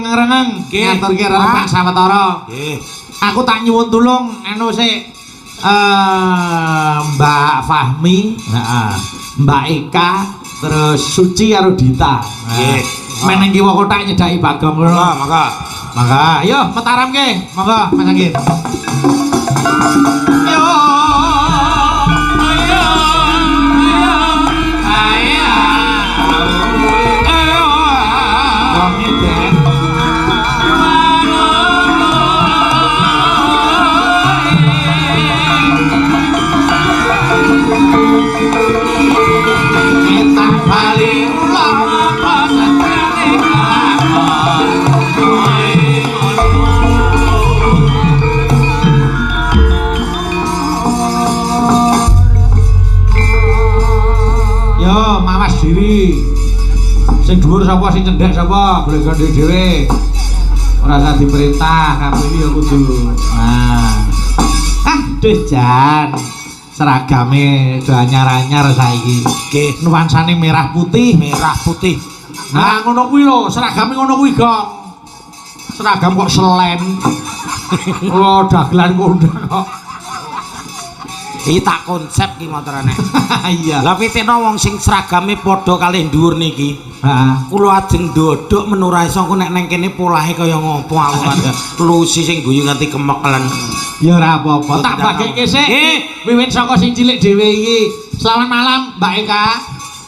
Rengeng ngaturke Pak sawetara. Nggih. Aku tak nyuwun tulung anu sik Mbak Fahmi, heeh. Mbak Eka, terus Suci karo Dita. Nggih. Meneng kiwa kotak nyedaki Bagong ngono. Monggo, monggo. Mangga, ayo Mataram ke. Monggo Mas Anggit. Yo. Ayo. Ayo. Ayo. Wonge Den. Kita bali ulama apa senane kelakon. Yo, mawas diri. Sing dhuwur sapa, sing cendhek sapa, golek gandhe dhewe. Ora usah diperintah, kabeh iki ya kudu. Nah. Ah, duh jan. Seragame do anyar-anyar saiki. Nggih. Nuansane merah putih. Merah putih. Nah, ngono kuwi lho, seragame ngono kuwi, Gong. Seragam kok selen. Oh, dagelan kondang kok. Iki tak konsep ki motorane. Iya. Lah pitikno wong sing seragame padha kalih dhuwur niki. Heeh. Kula ajeng ndodhok menura iso engko nek neng kene polahe kaya ngopo aku kan. Lusi sing guyu nganti kemekelen. Ya ora apa-apa. Tak bagekke sik. Nggih. Wiwit saka sing cilik dhewe iki. Selamat malam, Mbak Eka.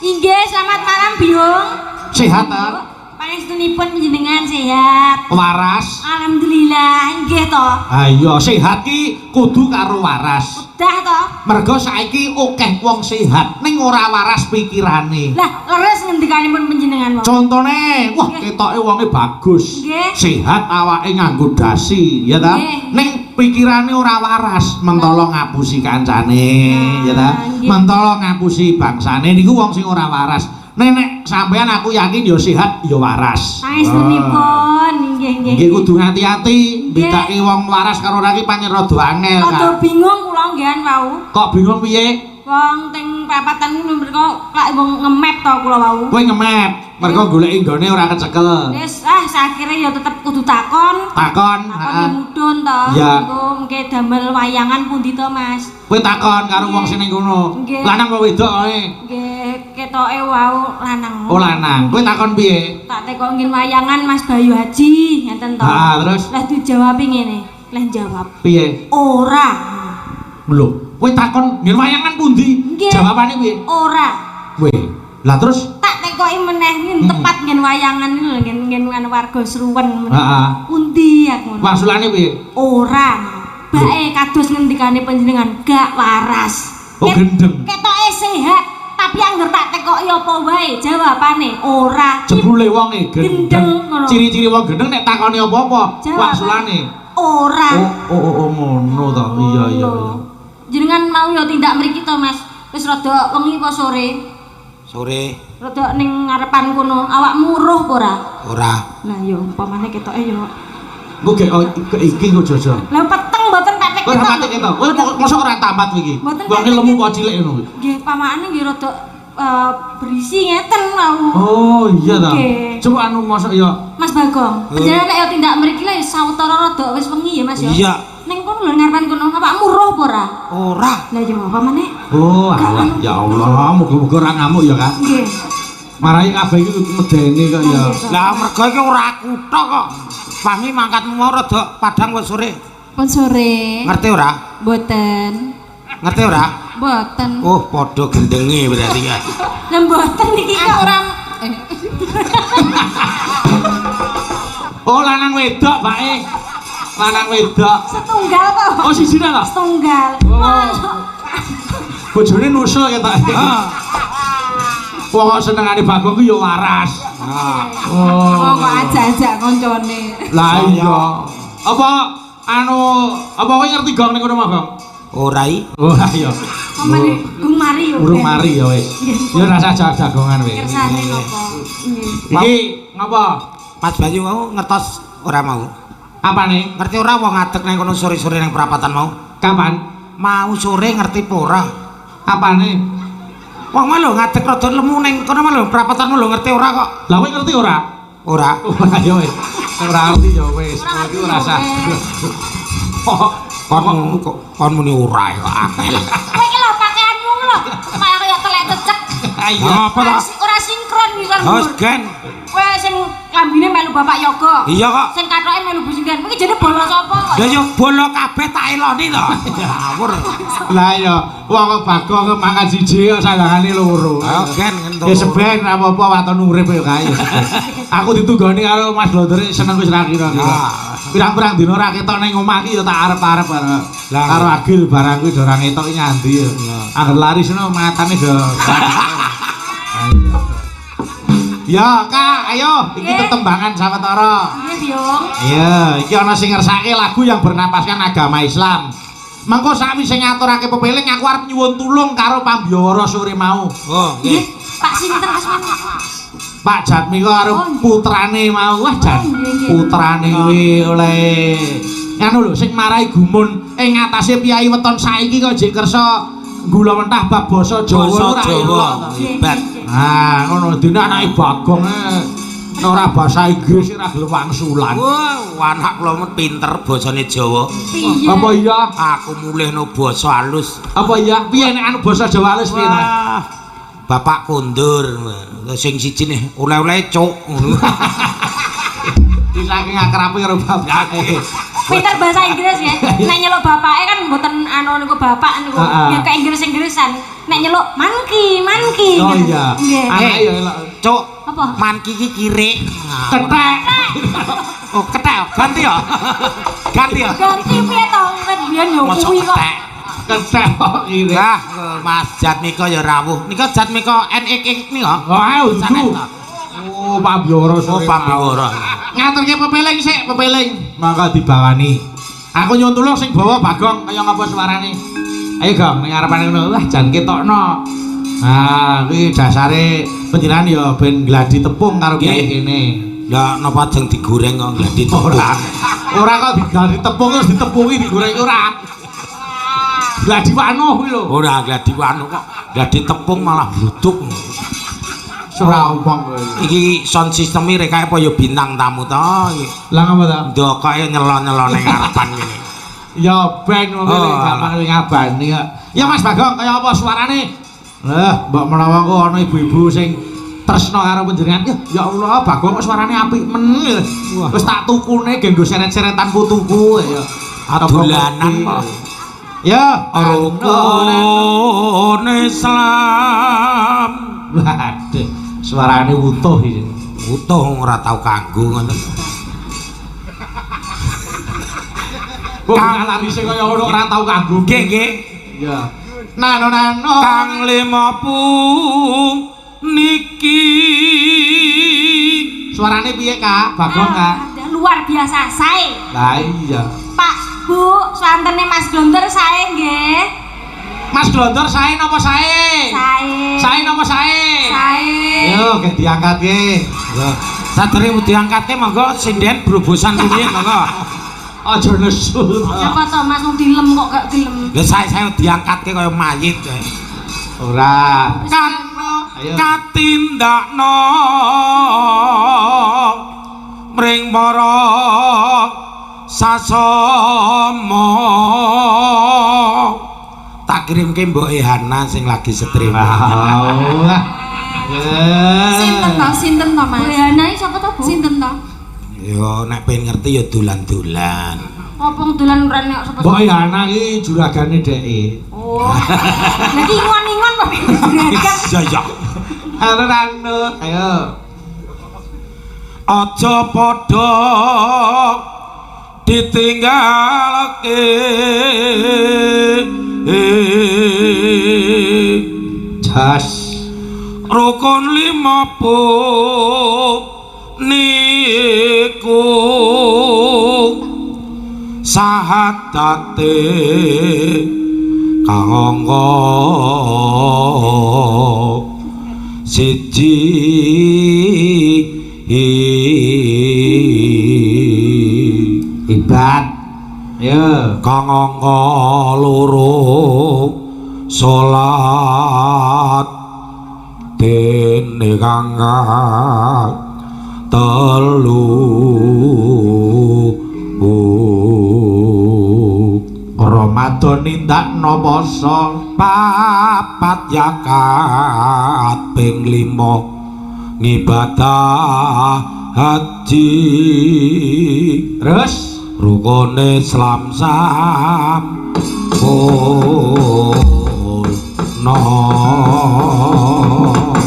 Inggih, selamat malam Biung. Sehat ta? Pangestunipun panjenengan sehat. Waras. Alhamdulillah, inggih to. Ayo sehat ki kudu karo waras. Udah to. Mergo saiki akeh wong sehat ning ora waras pikirane. Lah, leres ngendikanipun panjenengan wau. Contone, wah ketoke wonge bagus. Nggih. Sehat awake nganggo dasi, ya ta? Nggih. Ning pikirane ora waras, mentolo ngapusi kancane, ya ta? Nggih. Mentolo ngapusi bangsane niku wong sing ora waras. Nek nek sampean aku yakin ya sehat ya waras. Pangestunipun, inggih nggih. Nggih kudu ngati-ati, mbedake wong waras karo ora ki pancen rada angel. Rada Kak. bingung kula nggehan wau. Kok bingung piye? Wong teng prapatan ku mriko lak wong ngemep to kula wau. Kowe ngemep, mergo goleki nggone ora kecekel. Wis ah akhire ya tetep kudu takon. Takon, Takon heeh. ya mudhun to. Iya. Engko mengke damel wayangan pundi to, Mas? Kowe takon karo wong sing ning kono. Nggih. Lanang apa wedok kowe? Nggih, ketoke wau lanang. Oh lanang. Kowe takon piye? Tak tekok ngin wayangan Mas Bayu Haji, ngeten to. Heeh, terus Lah dijawab ngene, lah jawab piye? ora. Lho, kowe takon ngin wayangan pundi? Nggih. Jawabane piye? Ora. Kowe. Lah terus Tak tekoki meneh ngin tepat ngin wayangan lho ngin ngin anu warga Sruwen. Heeh. Pundi aku ngono. Wangsulane piye? Ora. Bae kados ngendikane panjenengan gak waras. Oh gendeng. Ketoke sehat, tapi angger tak tekoki apa wae jawabane ora. Jebule wonge gendeng. Gendeng, ngono. Ciri-ciri wong gendeng nek takoni apa-apa, Jawabane wangsulane ora. Oh, oh, oh, oh ngono to. Iya, iya, iya. Jenengan mau ya tindak mriki to, Mas. Wis rada wengi apa sore? Sore. Rada ning ngarepan kono, awakmu roh apa ora? Ora. Lah ya umpamane ketoke ya. Engko gek oh, iki engko jojo. Lah peteng mboten patek Kowe ora patek ketok. Kowe mosok ora tamat iki. Mboten Wonge patek. lemu apa cilik ngono kuwi? Nggih, pamakane nggih rada berisi ngeten wau. Oh iya ta. Nggih. Coba anu mosok ya. Mas Bagong, panjenengan nek ya tindak mriki lah ya sawetara rada wis wengi ya Mas ya. Iya. Ning kono lho ngarepan kono, awakmu roh apa ora? Ora. Lah ya apa meneh? Oh, alah ya Allah, muga-muga ora ngamuk ya, Kak. Nggih. Marai kabeh iki medeni kok ya. Lah mergo iki ora aku tok kok. Fahmi mangkatmu mau rada padang wis sore. Pun sore. Ngerti ora? Mboten. Ngerti ora? Mboten. Oh, padha gendenge berarti ya. Lah mboten niki Aku kok. ora Oh, lanang wedok, Pak e. Lanang wedok. Setunggal kok. Oh, siji ta? Setunggal. Oh. Mosok Bojone nusul ketok. Ah. Wong kok senengane Bagong ku ya waras. Ah. Oh. Oh, kok ajak-ajak koncone. Lah iya. Apa anu apa kowe ngerti gong ning kono Mas, Gong? Ora i. Oh iya. pamane gung mari yo. Urung mari ya wis. Ya rasa jagongan wis. Kersane napa? Nggih. Iki ngapa? Mas Bayu mau ngertos ora mau? Apane? Ngerti ora wong ngadeg nang kono sore-sore nang perapatan mau? Kapan? Mau sore ngerti apa ora? Apane? Wong mah lho ngadeg rada lemu ning kono mah lho perapatan lho ngerti ora kok. Lah kowe ngerti ora? Ora. Ora ya wis. Ora ngerti ya wis. Ora ngerti Iki ora ya sah. wis. Kon kok kon muni ora ya angel. Kowe iki lho pakaianmu lho, malah kaya telek cecek. Iya. Apa ta? Ora sinkron pisan. Wis gen. Kowe sing klambine melu Bapak Yoga. Iya kok. Sing kathoke melu Bu Singgan. Kowe iki jane bolos apa kok? Lah yo bolo kabeh tak eloni to. Ngawur. Lah ya wong kok Bagong mangan siji kok sandangane loro. Ayo gen ngentut. Ya seben ora apa-apa waton urip ya kae. Aku ditunggoni karo Mas Blondor seneng wis ra kira-kira. Ah. Pirang-pirang dina ora ketok ning omah iki ya tak arep-arep karo Lah, karo Agil barang kuwi do ora ngetok iki nyandi ya. Angger lari sono matane do. Ya, Kak, ayo iki Nggih. tetembangan sawetara. Nggih, Biyung. Iya, iki ana sing ngersake lagu yang bernapaskan agama Islam. Mengko sakwise ngaturake pepeling aku arep nyuwun tulung karo pambiyawara sore mau. Oh, Nggih, nggih. Pak sinten asmane? Pak Jatmiko karo Oh, nggih. putrane mau. Wah, Jan. Oh, nggih, nggih. Putrane kuwi oleh nganu lho sing marai gumun ing ngatasé piyai weton saiki kok jek kersa gula mentah bab basa Jawa Basa ora Jawa. elok to. Hebat. Ah, ngono dene anake Bagong nek ora basa Inggris ora gelem wangsulan. Wah, anak kula men pinter basane Jawa. Piye? Apa iya? Aku mulihno basa halus. Apa iya? Piye nek anu basa Jawa halus piye ta? Wah, bapak kondur. Sing siji nih oleh-oleh cuk. Ngono. Iki saking akrabe karo bapake. Pinter bahasa Inggris ya. Nek nyeluk bapake kan mboten anu niku bapak niku. Heeh. Ya ke Inggris-Inggrisan. Nek nyeluk manki, manki. Oh iya. Nggih. Anake ya elok. Cuk, Apa? manki iki kirik. Kethek. Oh, kethek. Ganti ya. Ganti ya. Ganti piye to? Kan biyen yo Mosok kuwi kok. kethek. Kethek kok kire. Lah, Mas Jatmiko ya rawuh. Nika Jatmiko NXX nika. Wah, Sanes udu. to. Oh, pambiyawara Oh, sore. pambiwara. Ngaturke pepeling sik, pepeling. Mangga dibawani. Aku nyuwun tulung sing bawa Bagong kaya ngapa suarane. Ayo Gong, ning ngarepane ngono. Wah, jan ketokno. Nah, kuwi dasare panjenengan ya ben gladi tepung karo Nggih. kiai kene. Lah napa ajeng digoreng kok gladi tepung. Ora. Ora kok digladi tepung terus ditepungi digoreng ora. Gladi wanuh kuwi lho. Ora gladi wanu kok. Gladi tepung malah blutuk. Ora omong kowe. Iki sound system e rek apa ya bintang tamu to iki. Lah ngapa ta? Ndokoke nyelon-nyelon ning ngarepan ngene. Ya ben wong Oh, kene gampang ngabani kok. Ya Mas Bagong kaya apa suarane? Lah, mbok menawa kok ana ibu-ibu sing tresna karo panjenengan. Ya, ya Allah, Bagong kok suarane apik men. Wis tak tukune gen nggo seret-seretan putuku ya. Adolanan kok. Ya, Rukun Islam. Waduh, suarane utuh iki. Utuh ora tau kanggo ngoten. Kok larise kaya ngono ora tau kanggo. Nggih, nggih. Iya. Nano nano. Kang lima niki. Suarane piye, Kak? Bagong, Kak? Ah, luar biasa sae. Lah iya. Pak, Bu, swantene Mas Glonder sae nggih. Mas Glondor sae napa sae? Sae. Sae napa sae? Sae. Yo, gek diangkatke. Sadurunge diangkatke monggo sinden brobosan rumiyin monggo. Aja nesu. Siapa to Mas wong dilem kok gak dilem. Lah saya diangkatke kaya mayit. Ora. Kan Ayo. katindakno mring para sasama. Tak kirimke mboke Hana sing lagi streaming. Wah. Sinten to? Sinten to, Mas? Bu Hana iki sapa to, Bu? Sinten to? Yo nek pengen ngerti ya dolan-dolan. Apa dolan rene kok sapa? Mbok Hana iki juragane dheke. Oh. Lagi ingon-ingon kok juragan. Iya ya. Halo Nano. Ayo. Aja padha ditinggalke. Jas. Rukun lima niku sahadate kang angka siji. Hebat. Ayo. Kang angka loro salat dene kang telu. Ramadan nindakno poso 4 yakat ping 5 ngibadah haji. Terus rukune Islam sampurna.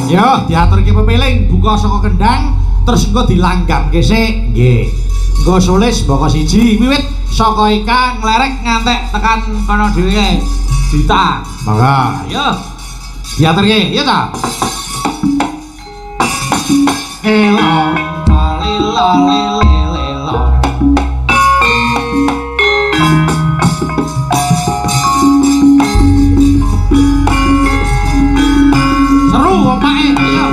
Yo diaturke pepiling buka saka kendang terus engko dilanggamke sik. Nggih. Engko sulis mbaka siji wiwit saka Eka nglerek ngantek tekan kono dhewe kae. Dita. Monggo. Ayo. Diaturke, iya ta? Elo lilo lilo. Seru ompake, ayo.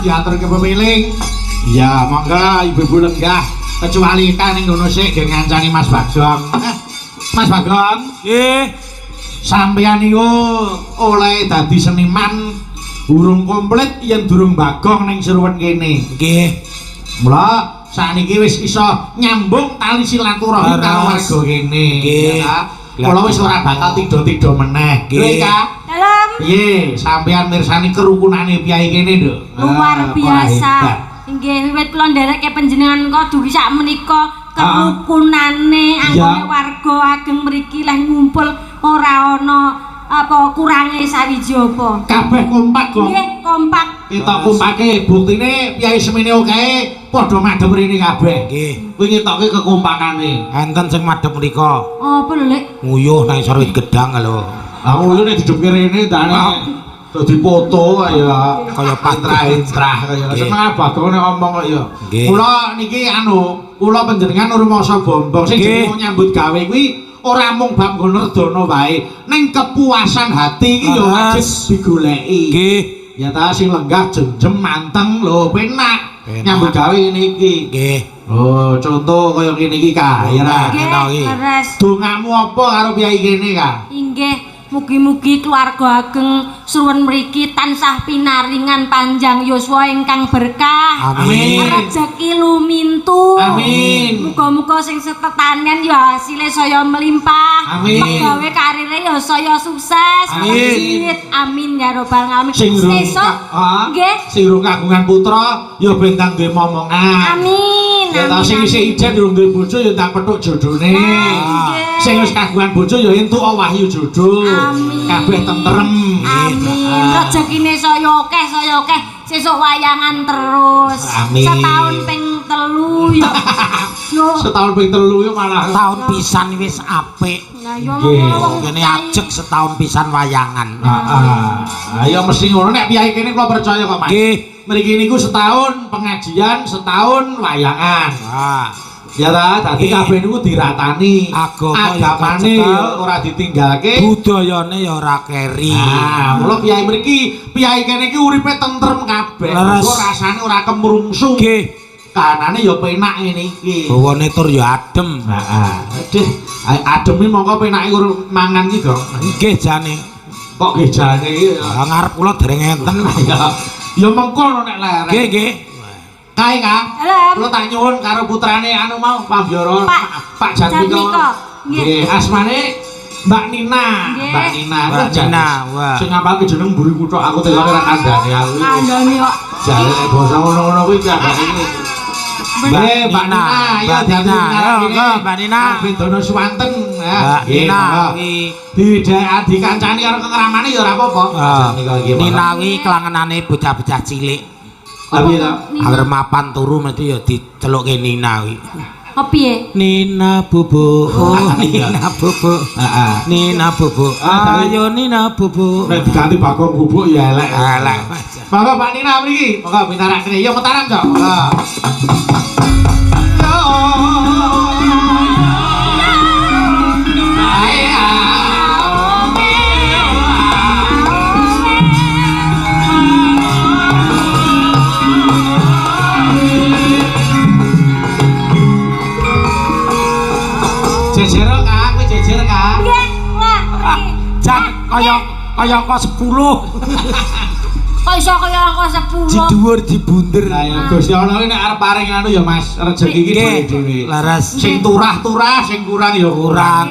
Diaturke pepiling. Ya, monggo ibu-ibu lenggah kecuali kan ning ngono sik gen ngancani Mas Bagong. Mas Bagong, nggih. Sampeyan niku oleh dadi seniman urung komplit yen durung Bagong ning Seruwen kene. Nggih. Mula sakniki wis iso nyambung tali silaturahmi karo warga kene. Nggih. Kula wis ora bakal tido-tido meneh. Nggih. Kak. Dalem. Piye, sampeyan mirsani kerukunane piyai kene, Nduk? Luar biasa. Nggih, wiwit kula ndereke panjenengan kok dugi sak menika kerukunane anggone warga ageng mriki leh ngumpul ora ana apa kurange sawiji apa. Kabeh kompak kok. Nggih, kompak. Kita kompake buktine piyai semene oke padha madhep rene kabeh. Nggih. Kuwi ngetoke kekompakane. Enten sing madhep mriko. Apa lho, Lek? Nguyuh nang isor wit gedang lho. Aku nguyuh nek didhepke rene ndane dadi foto kaya Kaya intrah-intrah kaya Nggih. seneng Bagong nek omong kok ya. Nggih. Kula niki anu, kula panjenengan rumangsa bombong sing Nggih. jenenge nyambut gawe kuwi ora mung bab nggon redana wae, ning kepuasan hati iki ya wajib Leres. digoleki. Nggih. Ya ta sing lenggah jenjem manteng lho penak. Penak. Nyambut gawe ngene iki. Nggih. Oh, contoh kaya ngene iki ka, ya ra. Nggih, Nggih, iki. leres. Dongamu apa karo piyai kene ka? Inggih, mugi-mugi keluarga ageng suwun mriki tansah pinaringan panjang yuswa ingkang berkah. Amin. Rejeki lumintu. Amin. Muga-muga sing setetanen ya hasile saya melimpah. Amin. Megawe karire ya saya sukses. Amin. Amin ya robbal alamin. Sing rung Sesuk nggih. sing rung kagungan putra ya ben ndang duwe momongan. Amin. Ya ta Amin. sing isih ijen durung duwe bojo ya ndang petuk jodone. Nggih. Sing wis kagungan bojo ya entuk wahyu jodoh. Amin. Kabeh tentrem. Amin. Ah. Rezekine saya akeh, saya akeh. Sesuk wayangan terus. Amin. Setahun ping 3 ya. Yo. Setahun ping 3 ya malah Setahun pisan wis apik. Lah yo Nggih. ngono wong Kene ajeg setahun pisan wayangan. Heeh. Ayo mesti ngono nek piyai kene kula percaya kok Mas. Nggih. Mriki niku setahun pengajian, setahun wayangan. Ah. Ya ta, dadi Nggih. kabeh niku diratani. Agama ya Agamane kecekel. ya ora ditinggalke. Budayane ya ora keri. Ah, mula piyai mriki, piyai kene iki uripe tentrem kabeh. Leres. Mergo rasane ora kemrungsung. Nggih. Kanane ya penak ngene iki. Bawane tur ya adem. Heeh. Aduh, ademe mongko penake kur mangan iki, Gong. Nggih jane. Kok nggih jane iki ya. Ah, ngarep kula dereng enten. Ya, ya mengko nek lereng. Nggih, nggih. Kae, Kak. Dalem. Kula tak nyuwun karo putrane anu mau Pambyoro Pak Pak Jatmiko. Jatmiko. Nggih. Nggih, asmane Mbak Nina. Nggih. Mbak Nina. Mbak Nina, wah. Sing ngapalke jeneng mburi kutha aku tekone ra kandhane aku. Kandhane kok. Jare nek basa ngono-ngono kuwi kandhane iki. Nggih, Mbak Nina, ya Mbak Nina. Yo, monggo, Mbak Nina. Bendono suwanten. Mbak Nina kuwi Di dikancani karo kengramane ya ora apa-apa. Ah, Jatmiko iki. Nina kuwi kelangenane bocah-bocah cilik. Lah piye to? Angger mapan turu mesti ya dicelukke Nina kuwi. Apa piye? Nina bobo, oh Iya. Nina bobo. Heeh. Nina bobo, Ah, ayo Nina bobo. Nek diganti Bagong bubuk ya elek. Elek. Monggo Mbak Nina mriki. Monggo pinarakne. Ya Mataram, Cok. Monggo. Yo. Ae, ah. Jejer Kak, kowe jejer Kak. Nggih, wah. Iki. Jan kaya kaya angka 10. Kok iso kaya angka 10? Ji dhuwur ji bunder. Lah ya Gusti Allah iki nek arep paring anu ya Mas, rejeki iki Nggih, dhewe-dhewe. Leres. Sing turah-turah, sing kurang ya kurang.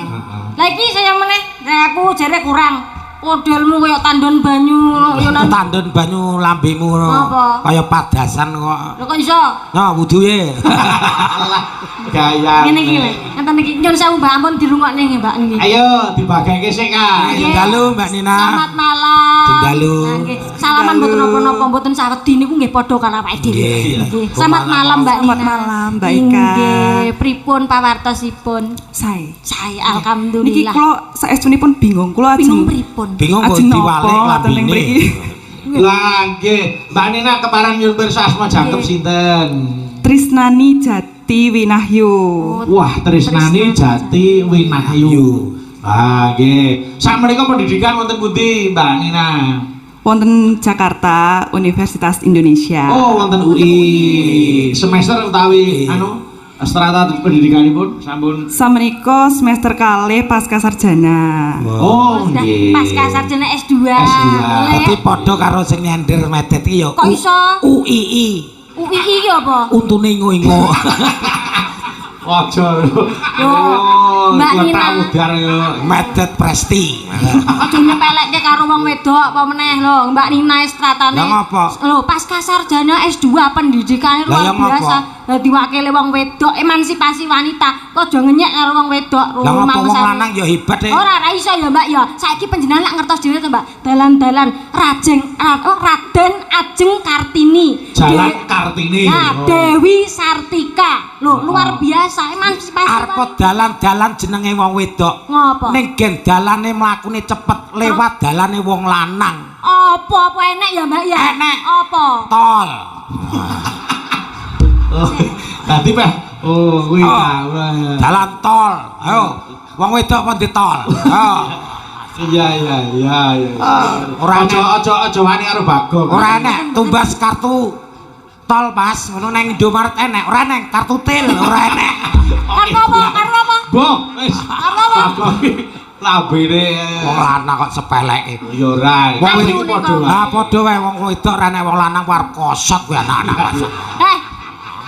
Lah iki saya meneh, nek aku jere kurang. Modelmu kaya tandon banyu ngono ya nan. Tandon banyu lambemu ngono. Apa? Kaya padasan kok. Lho kok iso? Nah, wuduhe. Alah, gaya. Ngene iki lho. Ngenten iki nyun sewu Mbak ampun dirungokne nggih Mbak nggih. Ayo dibagake sik Kak. Nggih. Dalu Mbak Nina. Selamat malam. Dalu. Nah, nggih. Salaman mboten napa-napa, mboten sawedi niku nggih padha karo awake dhewe. Nggih. Nggih. Selamat malam Mbak Nina. Selamat malam, Mbak Ika. Nggih, pripun pawartosipun? Sae. Sae Niki alhamdulillah. kula saestunipun bingung, kula ajeng Bingung pripun? Bingung kok ajeng diwalik napa wonten ing lambene. mriki. Lah nggih, Mbak Nina keparan nyuwun pirsa asma jangkep sinten? Trisnani Jati Winahyu. Wah, Trisnani Jati Winahyu. Ah nggih. Sakmenika pendidikan wonten pundi Mbak Nina? Wonten Jakarta Universitas Indonesia. Oh, wonten UI. Semester utawi anu strata pendidikanipun sampun. Samenika semester kalih pasca sarjana. Oh, Sudah nggih. pasca sarjana S2. S2. Boleh. Dadi padha karo sing nyender medet iki ya. Kok iso? UII. UII ki apa? Untune ingo-ingo. Aja. Yo, Oh, Mbak Nina. letak udar yo. Medet presti. Aja nyepelekke karo karo wong wedok apa meneh lho, Mbak Nina stratane. Lah ngapa? Lho, pasca sarjana S2 pendidikannya Lah luar ya ngapa? biasa. Dadi wakile wong wedok, emansipasi wanita. Kok aja ngenyek karo wong wedok. Lah ngapa wong Rumangsane. lanang ya hebat e. Ora ora iso ya Mbak ya. Saiki panjenengan lak ngertos dhewe to Mbak. Dalan-dalan Rajeng oh, Raden Ajeng Kartini. Jalan Kartini. Nah, Oh. Dewi Sartika. Lho, luar biasa emansipasi. Arep wanita. dalan-dalan jenenge wong wedok. Ngopo? Ning gen dalane mlakune cepet lewat dalane wong lanang. Apa-apa enek ya Mbak ya? Enek. Apa? Tol. Oh, dadi peh. Oh, kuwi Oh. ta, ora ya. Dalan tol. Ayo, wong wedok apa di tol? Ayo. Iya. Ora Aja enek. aja aja wani karo Bagong. Ora enek tumbas kartu tol Mas, ngono nang Indomaret enek, ora enek kartu tel, ora enek. Kartu apa? Kartu apa? Bo, wis. Kartu apa? Bagong iki lambene. Wong lanang kok sepeleke. Ya ora. Wong Iki wedok padha wae. Lah padha wae wong wedok ora enek wong lanang arep kosot kuwi anak-anak. Mas. Eh.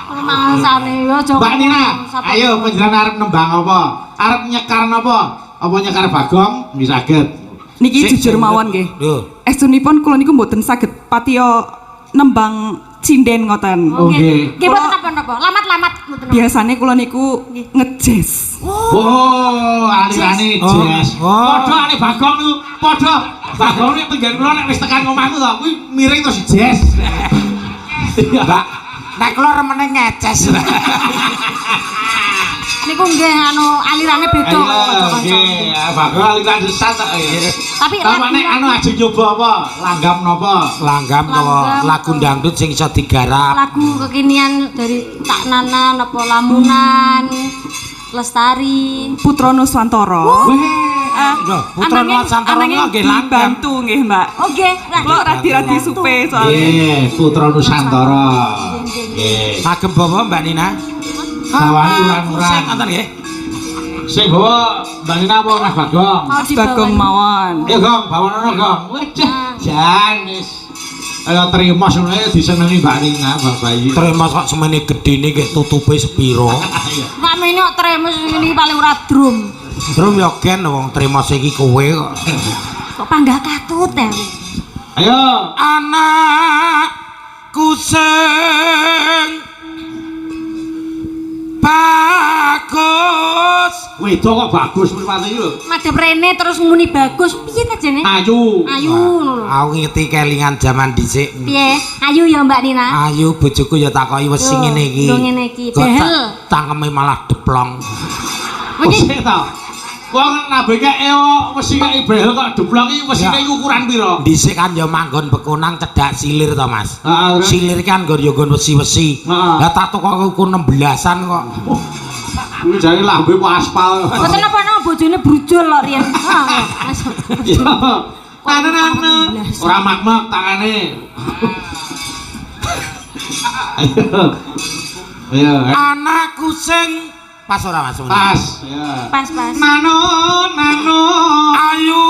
Rumangsane yo aja. Mbak Nina, Sapa? ayo panjenengan arep nembang apa? Arep nyekar napa? Apa nyekar Bagong? Nggih saged. Niki Sik, jujur sik, mawon nggih. Lho, Estunipun kula niku mboten saged patiya nembang cinden ngoten. Oh, nggih. Nggih mboten napa-napa. Lamat-lamat mboten napa. Biasane kula niku ngejazz. Oh, alirane Oh, jazz. oh. Padha ale Bagong niku, padha. Bagong nek tenggen kula nek wis tekan omahku to, kuwi miring terus jazz. Iya. Mbak, nek kula remene ngeces. Niku nggih anu alirane beda Ayo, kanca-kanca. nggih, Bagong aliran sesat kok. ya. Tapi Tapi nek anu ajeng nyoba apa? Langgam napa? Langgam to Langgam. lagu dangdut sing iso digarap. Lagu kekinian dari Tak Nana napa Lamunan Lestari. Putra Nuswantara. Weh, Lho, Putra Nusantara ananging nggih langgam. dibantu nggih, Mbak. Oke, Kula radi-radi supe soalnya. Nggih, Putra Nusantara. Nggih. Kagem bawa Mbak Nina. Bawane urang-urang. Sing ngoten nggih. Sing bawa Mbak Nina apa Mas Bagong? Mau Mas Bagong mawon. Ayo Gong, bawa nono Gong. Wah, jan wis. Ayo terima sebenarnya disenengi Mbak Nina, Mbak Bayi. Terima kok semene gedene nggih tutupe sepiro. Pak Mini kok tremus ini paling ora drum. Drum yo gen wong trimo iki kowe kok. Kok panggah katut ya? Ayo, Anakku sing bagus. Wedok kok bagus mripate iki lho. Madhep rene terus muni bagus. Piye ta jane? Ayu. Ayu ngono lho. Aku ngerti kelingan jaman dhisik. Piye? Ayu ya Mbak Nina. Ayu bojoku ya takoki wesi Yo, ngene iki. yo ngene iki, Kok behel. Cangkeme malah deplong. Wingi Wis ta. Wong nabe kek wesi kek behel kok deblok iki wesine Ya. iki ukuran pira? Dhisik kan ya manggon bekonang cedhak silir to, Mas. Heeh, terus? Silir kan nggon ya nggon wesi-wesi. Heeh. Lah tak tukoke ukur 16-an kok. Kuwi jare lambe po aspal. mboten napa-napa bojone brujul kok riyen. Heeh, Mas. Iya. Nana-nana. Ora mak-mak tangane. Ayo. Ayo. Anakku sing pas ora Mas? Pas, ya. Pas, pas. Nano, nano. Ayu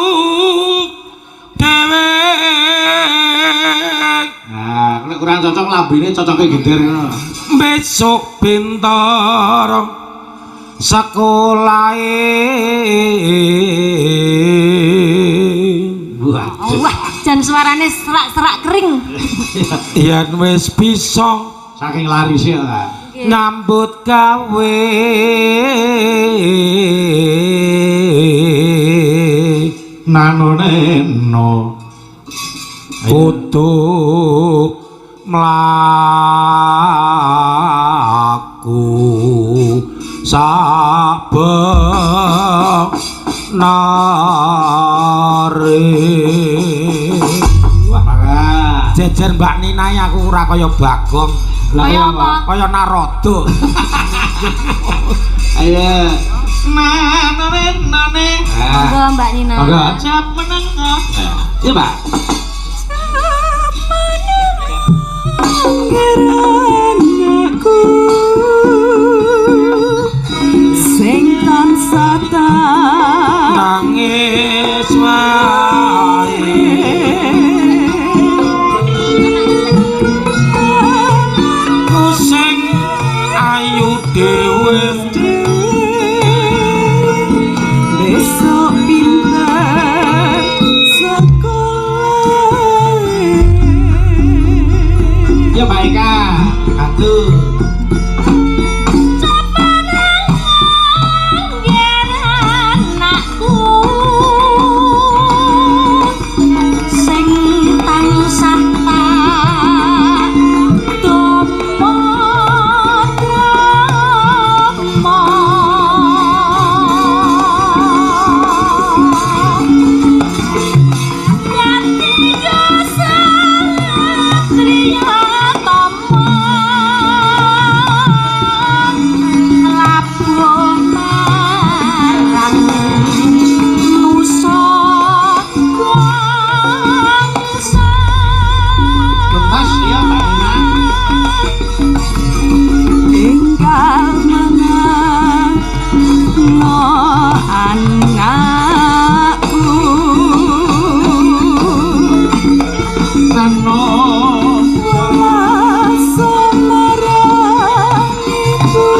dhewe. Nah, nek kurang cocok lambene cocoke gender ngono. Besok pinter sekolahe. Wah. Wah, jan suarane serak-serak kering. Yen wis bisa Saking larise ta. nyambut gawe Nano neno. kudu mlaku sabenare. Wah, maka. Jejer Mbak Nina aku ora kaya Bagong. Lah Kaya kaya apa? Kaya Naroda. Ayo. Nano neno ne. Monggo Mbak Nina. Monggo cap meneng. Iya, Mbak. Anakku sing tansah Nangis wae. Ku sing ayu dhewe besok pinter sekolah. Ayo Mbak Eka, bantu. Anakku sing tansah tak tomo tomo Yati Satriya Tomo labuh marang nusa bangsa. Lepas ya Mbak Nina. Tinggal menang no anakku Nano. Langsung marang ibumu.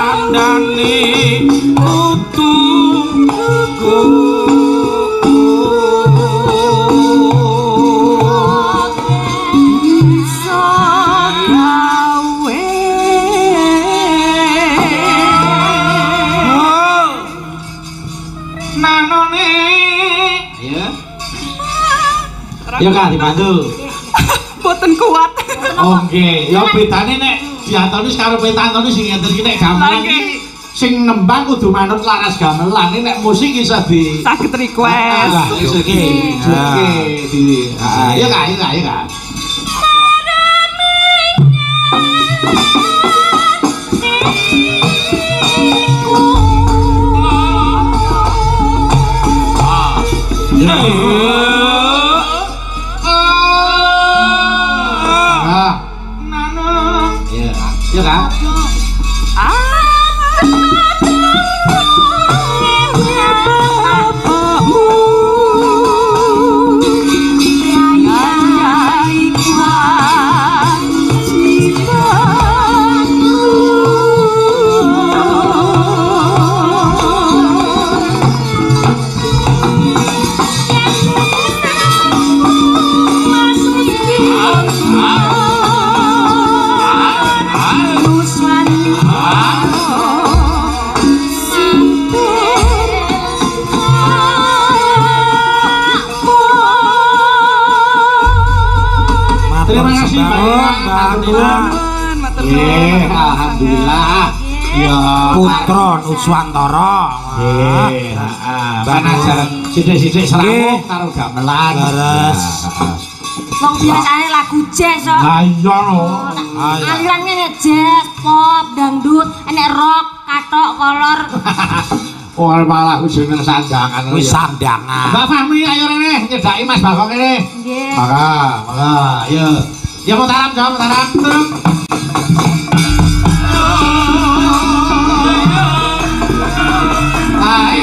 Dikandani putuku. Bisa gawe. Nanone. Ya. Ya Kak dibantu. Boten kuat. Oke, ya bedane nek diatonis karo pentatoni sing ngenten iki nek gamelan Lah, iki sing nembang kudu manut laras gamelan. Nek musik iso di Saged request. Ah, iso di oke di. Ah, ya Kak, ya Kak, ya Kak. Ya. Ah. Nano. Ya. Ya Kak. Bapakmu yai kewajibanmu. Terima kasih Mbak Nina. Mbak Nina. Matur nuwun. Nggih, alhamdulillah. Ya. Putra Nuswantara. Nggih, heeh. Panajar sithik-sithik srawung karo gamelan. Leres. Wong biasane lagu jazz kok. Lah iya no. Alirannya nek jazz, pop, dangdut, enek rock, katok, kolor. Oh malah aku jeneng sandangan. Wis sandangan. Mbak Fahmi ayo rene nyedaki Mas Bagong kene. Nggih. Maka, maka, ayo. Ya Mutaram, jawab Mutaram. Terus. Ai,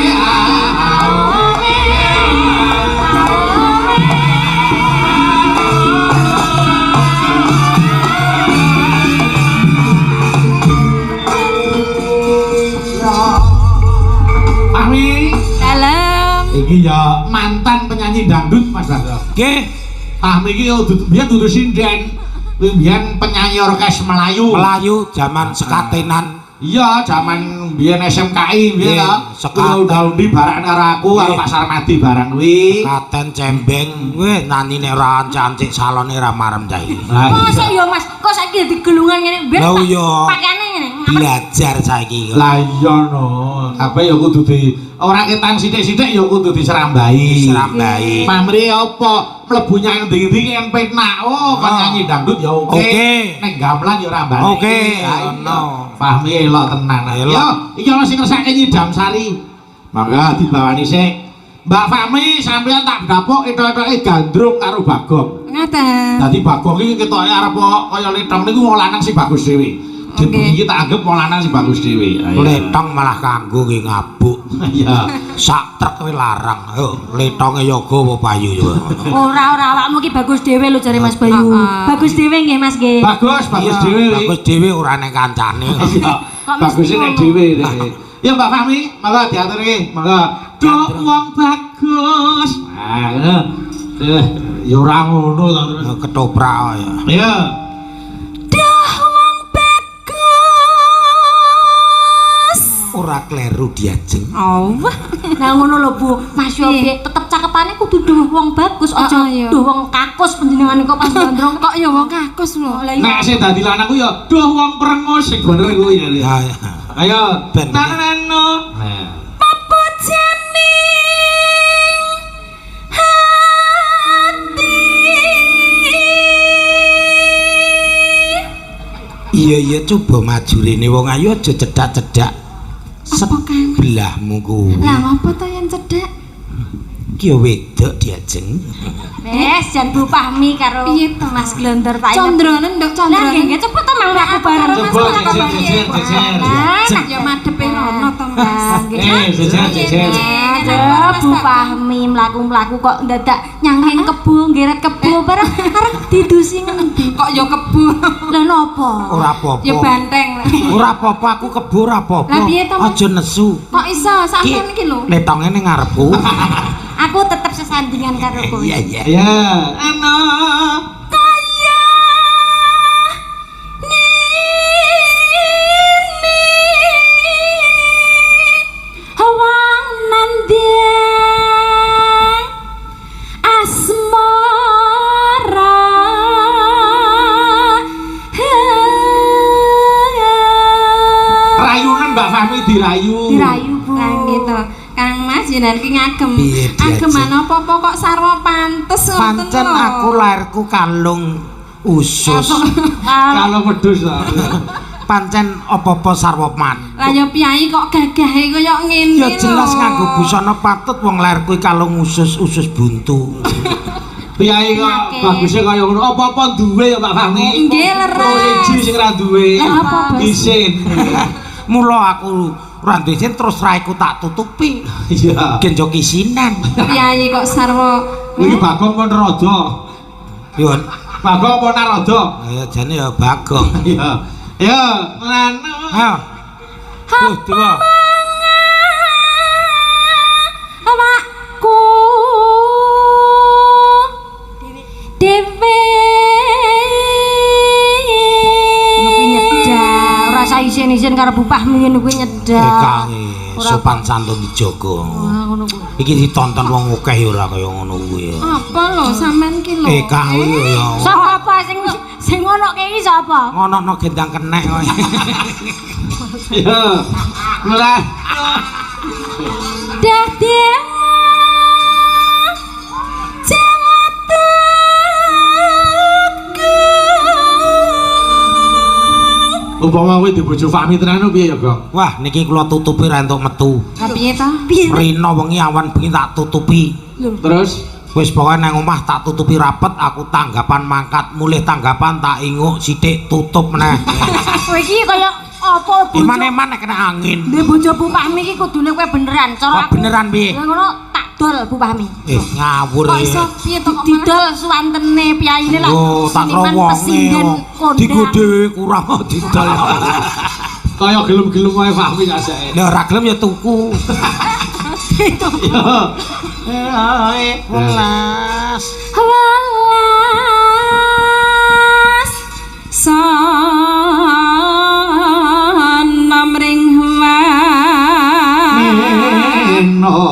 Fahmi, Dalem. iki ya mantan penyanyi dangdut Mas Bagong. Nggih, Fahmi iki yo biyen dudu sinden. Kuwi biyen penyanyi orkes Melayu. Melayu jaman sekatenan. Iya, jaman biyen SMKI biyen Nggih, to. sekaten. Kuwi udah-undi barang karo aku karo Nggih. Pak Sarmadi barang kuwi. Katen cembeng, weh nani nek ora ancik salone ra marem cah iki. Lah, Mosok ya Mas, kok saiki dadi gelungan ngene ben Lah iya. pakaiane ngene. Belajar saiki. Lah iya no. Kabeh ya kudu di ora ketang sithik-sithik ya kudu diserambai. Diserambai. Pamri apa mlebu nyang ndi-ndi kan penak. Oh, kon Ah. nyanyi dangdut ya oke. Oke. Nek gamelan ya ora balik. Oke, no. ono. Fahmi elok tenan. Elok. Yo, iki ana sing ngersake nyidam sari. Mangga dibawani sik. Mbak Fahmi sampeyan tak dapuk etok-etoke gandrung karo Bagong. Ngaten. Dadi Bagong iki ketoke arep kaya letong niku wong lanang sing bagus dhewe. Dadi iki tak anggap wong lanang sing bagus dhewe. Ayo. Letong malah kanggo nggih ngabuk. Iya. Sak truk kuwi larang. Yo, letonge yoga apa payu yo. Ora ora awakmu ki bagus dhewe lho jare Mas Bayu. Heeh. Bagus dhewe nggih Mas nggih. Bagus, bagus Iya, dhewe. Bagus dhewe ora nek kancane. Iya. Kok Bagus mesti nek ngono? dhewe. Ya Mbak Fahmi, monggo diaturke, monggo. Duh wong bagus. Ah, ngono. Ya ora ngono to terus. Ketoprak ya. Iya. Duh wong bagus. Ora kleru diajeng. Oh. Nah ngono lho Bu, Mas yo Piye? tetep cakepane kudu duh wong bagus, aja Oh, iya. duh wong kakus panjenengan kok pas gondrong. Kok ya wong kakus lho. Lah iya. Nek sing dadi lanang ku ya duh wong prengus sing bener kuwi ya. Ya. Ya. Ayo, Ben. tanano. Nah. Papujaning hati. Iya iya coba maju rene wong ayu aja cedak-cedak. Apa, Kang? Sebelahmu kuwi. Lah ngopo to yen cedhak? Ki ya wedok diajeng. Wes jan Bu Fahmi karo Piye to? Mas Glondor tak inget. Condronen nduk Lah condronen. nggih nggih cepet to mang mlaku bareng. Mas, Coba aku jejer bareng. jejer jejer. Nah, nah. Ya madepe rono to Mas. Nggih. Jejer jejer. Aduh, Bu Fahmi mlaku-mlaku kok ndadak nyangking kebo, nggeret kebo bareng arep didusi ngendi. Kok ya kebo. Lah napa? Ora apa-apa. Ya banteng. Ora apa-apa aku kebo ora apa-apa. Lah piye to, Mas? Aja nesu. Kok iso sampean iki lho? Letonge ning ngarepku. Aku tetep sesandingan karo kowe. Iya iya. Iya. Ana. Kaya ngene wong nandhang asmara. Rayunan Mbak Fahmi dirayu. Dirayu, Bu. Lah gitu. Kang Mas jenengan ki ngagem. Piye diajeng? Ageman apa-apa kok sarwa pantes ngoten Pancen lho. aku lairku kalung usus. Kalau wedhus to. Pancen apa-apa sarwa man. Lah ya piyai kok gagahe kaya ngene Ya jelas lho. nganggo busana patut wong lairku kalung usus usus buntu. Piyai kok Oke. bagusnya kaya ngono. Apa-apa duwe ya Mbak Fahmi. Nggih, leres. Siji sing ra duwe. Lah apa, Bos? Isin. Mula aku ora duwe isin terus raiku tak tutupi. Iya. Genjo kisinan. Piyai kok sarwa. Iki Bagong pun rada. Yo Bagong apa narada? ya jane ya Bagong. Iya. Ya, ngono. Ha. Duh, dewa. Awakku dhewe ngono kuwi nyedak ora usah isin-isin karo Bu Fahmi ngono kuwi nyedak. Kang sopan santun dijaga. Wah, ngono kuwi. Iki ditonton wong akeh ya ora kaya ngono kuwi ya. Apa lho sampean ki lho? Kang kuwi ya. Sapa sing sing ngono ki sapa? Ngono-no gendang kenek kok. Iya. Mulai. Dah dewa Jawa Tegung. Umpama kowe dibojo Fahmi tenan piye ya, Gong? Wah, niki kula tutupi ra entuk metu. Lah piye to? Rino wengi awan bengi tak tutupi. Terus Wis pokoke nang omah tak tutupi rapet, aku tanggapan mangkat, mulih tanggapan tak inguk sithik tutup meneh. Kowe iki kaya apa bojo? Eman-eman nek kena angin. Ndek bojo Bu Fahmi iki kudune kowe beneran. Cara Kok aku beneran piye? Ya ngono tak dol Bu Fahmi. Ngawur. Kok iso piye to kok malah Didol suwantene piyayine lah. Oh, tak Seniman wonge. pesinden kondang. Digo dhewe kurang didol. kaya gelem-gelem wae Fahmi sajake. Lah ora gelem ya tuku. Iya. Welas. Welas sana mring Neno.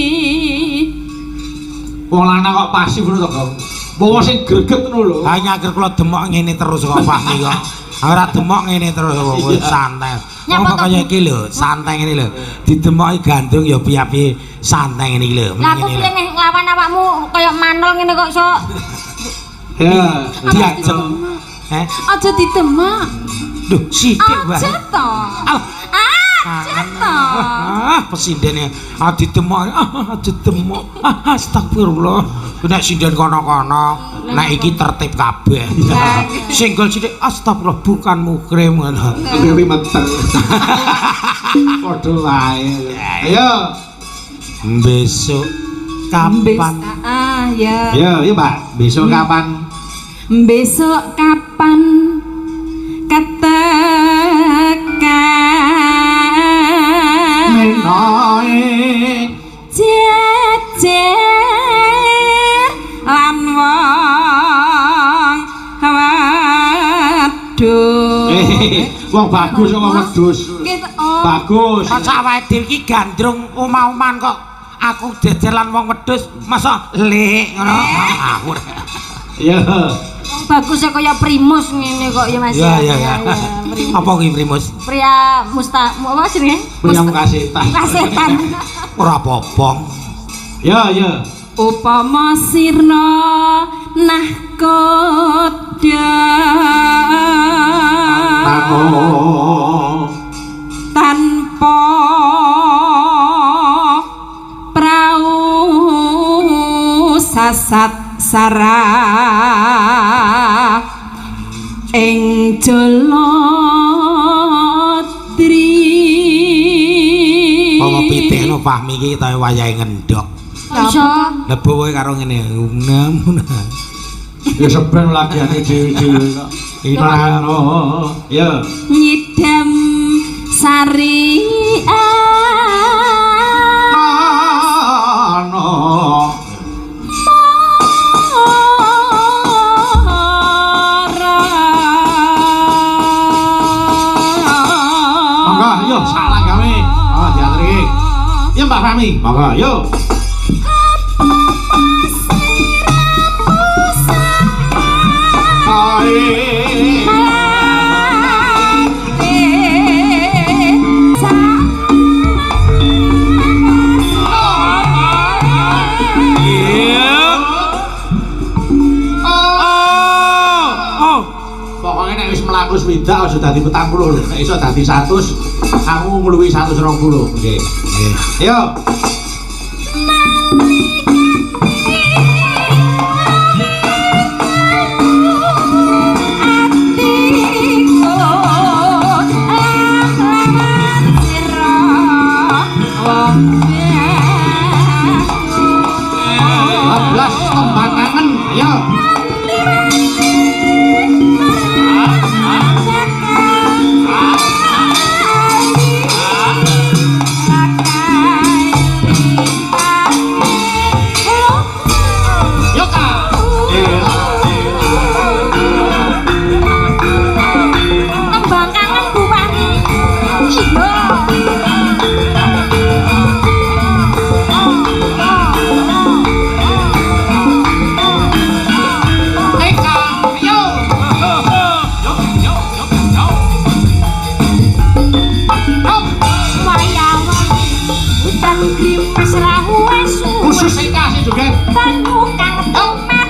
mami. Wong lanang kok pasif ngono to, Gong. Wong sing greget ngono lho. Ha nyaker kula demok ngene terus kok Fahmi kok. Ora demok ngene terus kok santai. Wong Nyapa kok to, kaya Bu? iki lho, santai ngene lho. Didemoki gandrung ya piye-piye santai ngene iki lho. Lah aku Ngene piye lho. nih nglawan awakmu kaya manol ngene kok iso. Ya. Diajeng. Eh, Aja didemek. duh sithik wae. Aja to. Alah. Aja to. Ah, pesindene ah didemok, ah didemok. Ah astagfirullah. Nek sinden kono-kono, nek iki tertib kabeh. Singgol sithik astagfirullah bukan mukrim ngono. Dewi meteng. Padha wae. Ayo. Besok Kapan? Ah ya. Yo, yo Mbak, besok kapan? Besok kapan ketekan Menoe jejer lan wong wedhus. Wong bagus kok wong wedhus. Nggih, oh. Bagus. Masa awake dhewe iki gandrung omah-omahan kok aku jejer lan wong wedhus masa lek ngono. Ngawur. Iya. Wong bagus ya kaya primus ngene kok ya Mas. Ya ya ya. Primus. Apa kuwi primus? Pria musta apa jenenge? Pria muka setan. Muka setan. Ora apa-apa. Ya, ya. Upama sirna nahkoda Tango. tanpa prau sasat sarah ing Jaladri. Apa pitik no Fahmi iki ta wayahe ngendhok. Iso. Lebu kowe karo ngene. Munah. Ya seben lagiane dhewe-dhewe kok. Tango. Ya. Nyidam sari Ano. Monggo, yo salah gawe. Oh, diatur iki. Ya Mbak Fahmi, monggo, yo. Oh. Pokoknya nek wis mlaku swidak aja dadi 40 lho. Nek iso dadi 100, aku ngluwihi 120. Nggih. Nggih. Yo. Bablas tembang kangen. Ayo. Yo ka. Tembang kangen Bu Fahmi. Iya. Eka, ayo. Hop. Waya-waya udan grimes ra wis suwe. Khusus Eka sing joget. Banyu kang tomat.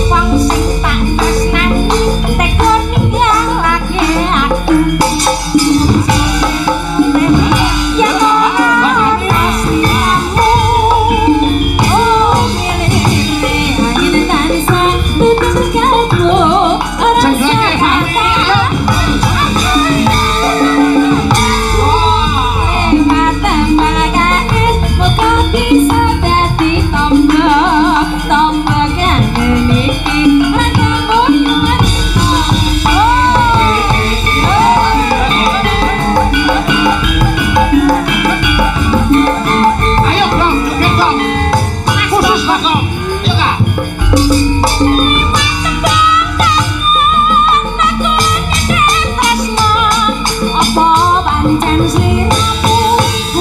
Wong sing tak tresnani tega ninggalake aku. Yen ora ana sliramu, oh milih Angin tansah tutup kalbu ora Jengleke Fahmi. Ayo. Bisa dadi tombo, tombo kangen iki ra kaboyuan. Ayo dong, joget dong. Khusus Bagong. Ayo Kak. Apa pancen sliramu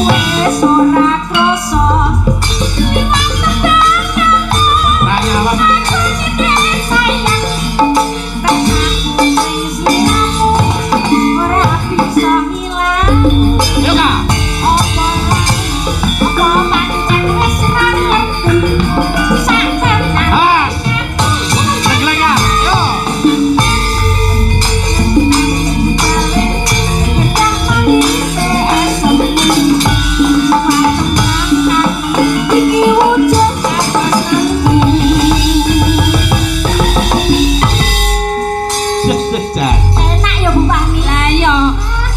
wis ora krasa liwat tembang Raya apa? aku nyedek sayang tresnaku ning sliramu ora bisa ilang. Ayo Kak. Apa apa pancen wis ra ngerti sak tenan As. Jenglek Kak. Yo. Iki wujud katresnanku. Jas, jas, jas. Enak ya Bu Fahmi. Lah yo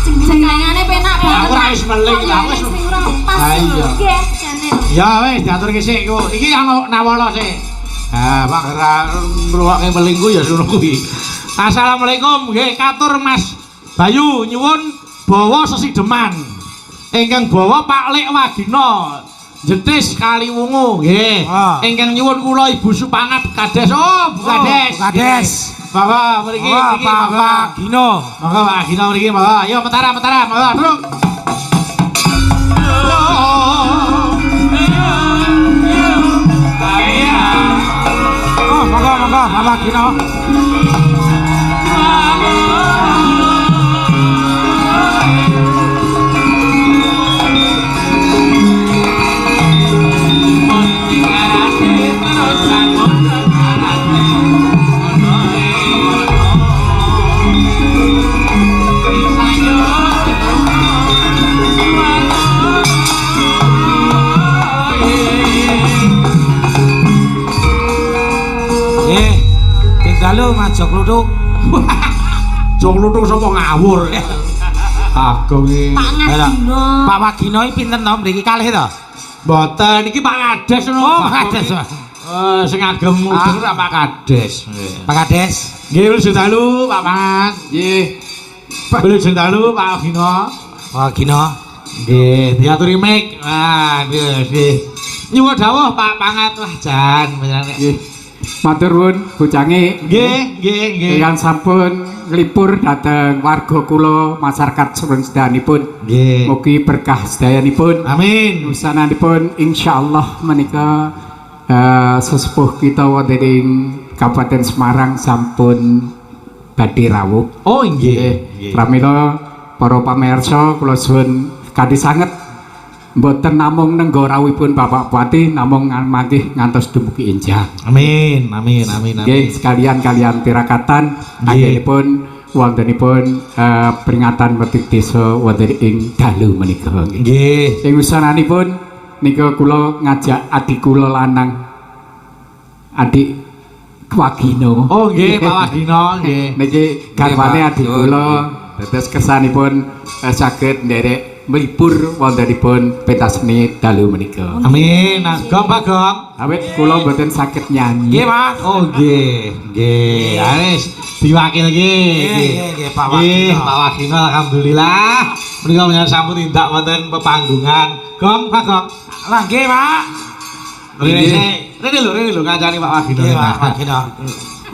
Jenengane penak banget. Aku ora wis meling, aku wis sing ora pas. Iya. Nggih, jane. Ya wis diaturke sik iku. Iki ana nawala sik. Ha, Pak ora ngrungokke meling ku ya ngono kuwi. Assalamualaikum, nggih katur Mas Bayu nyuwun bawa sesideman. Ingkang bawa Pak Lek Wagino. Jetis Kaliwungu nggih. Ingkang nyuwun kula Ibu Supangat Kades. Oh, Bu Kades. Bu Kades. Monggo mriki mriki Pak Wagino. Monggo Pak Wagino mriki monggo. Ayo mentara mentara monggo truk. Oh, monggo monggo Pak Wagino. Dalu Mas Jok Kluthuk. Jok Kluthuk sapa ngawur. Agung iki. Pak Ngagino. Pak Wagino iki pinten to mriki kalih to? Mboten, iki Pak Kades ngono. Oh, Pak Kades. Sing agem mudeng ora Pak Kades. Pak Kades. Nggih, wilujeng dalu Pak Pangat. Nggih. Wilujeng dalu Pak Wagino. Pak Wagino. Nggih, diaturi mic. Wah, nggih, nggih. Nyuwun dawuh Pak Pangat. Wah, jan panjenengan. Nggih. Matur nuwun bocange. Nggih, nggih, nggih. Ingkang sampun nglipur dhateng warga kula masyarakat Suwun sedayanipun. Nggih. Mugi berkah sedayanipun. Amin. Usananipun insyaallah menika sesepuh kita wonten ing Kabupaten Semarang sampun badhe rawuh. Oh, nggih. Pramila para pamirsa kula suwun kanthi sanget mboten namung nenggo rawuhipun Bapak Bupati namung mangkih ngantos dumugi enjang. Amin, amin, amin, amin. Nggih, sekalian kalian tirakatan anggenipun wontenipun peringatan Merti Desa wonten ing dalu menika. Nggih. Ing wusananipun nika kula ngajak adik kula lanang adik Wagino. Oh nggih, Pak Wagino nggih. Niki garwane adik kula dados kersanipun saged nderek mlipur wontenipun pentas seni dalu menika. Amin. Gong Pak Gong. Awit kula mboten saged nyanyi. Nggih, Mas. Oh nggih, nggih. Wis diwakilke nggih. Nggih, Pak Wagino. Pak Wagino alhamdulillah. Menika menyang sampun tindak wonten pepanggungan. Gong Pak Gong. Lah nggih, Pak. Rene rene lho, rene lho kancane Pak Wagino. Nggih, Pak Wagino.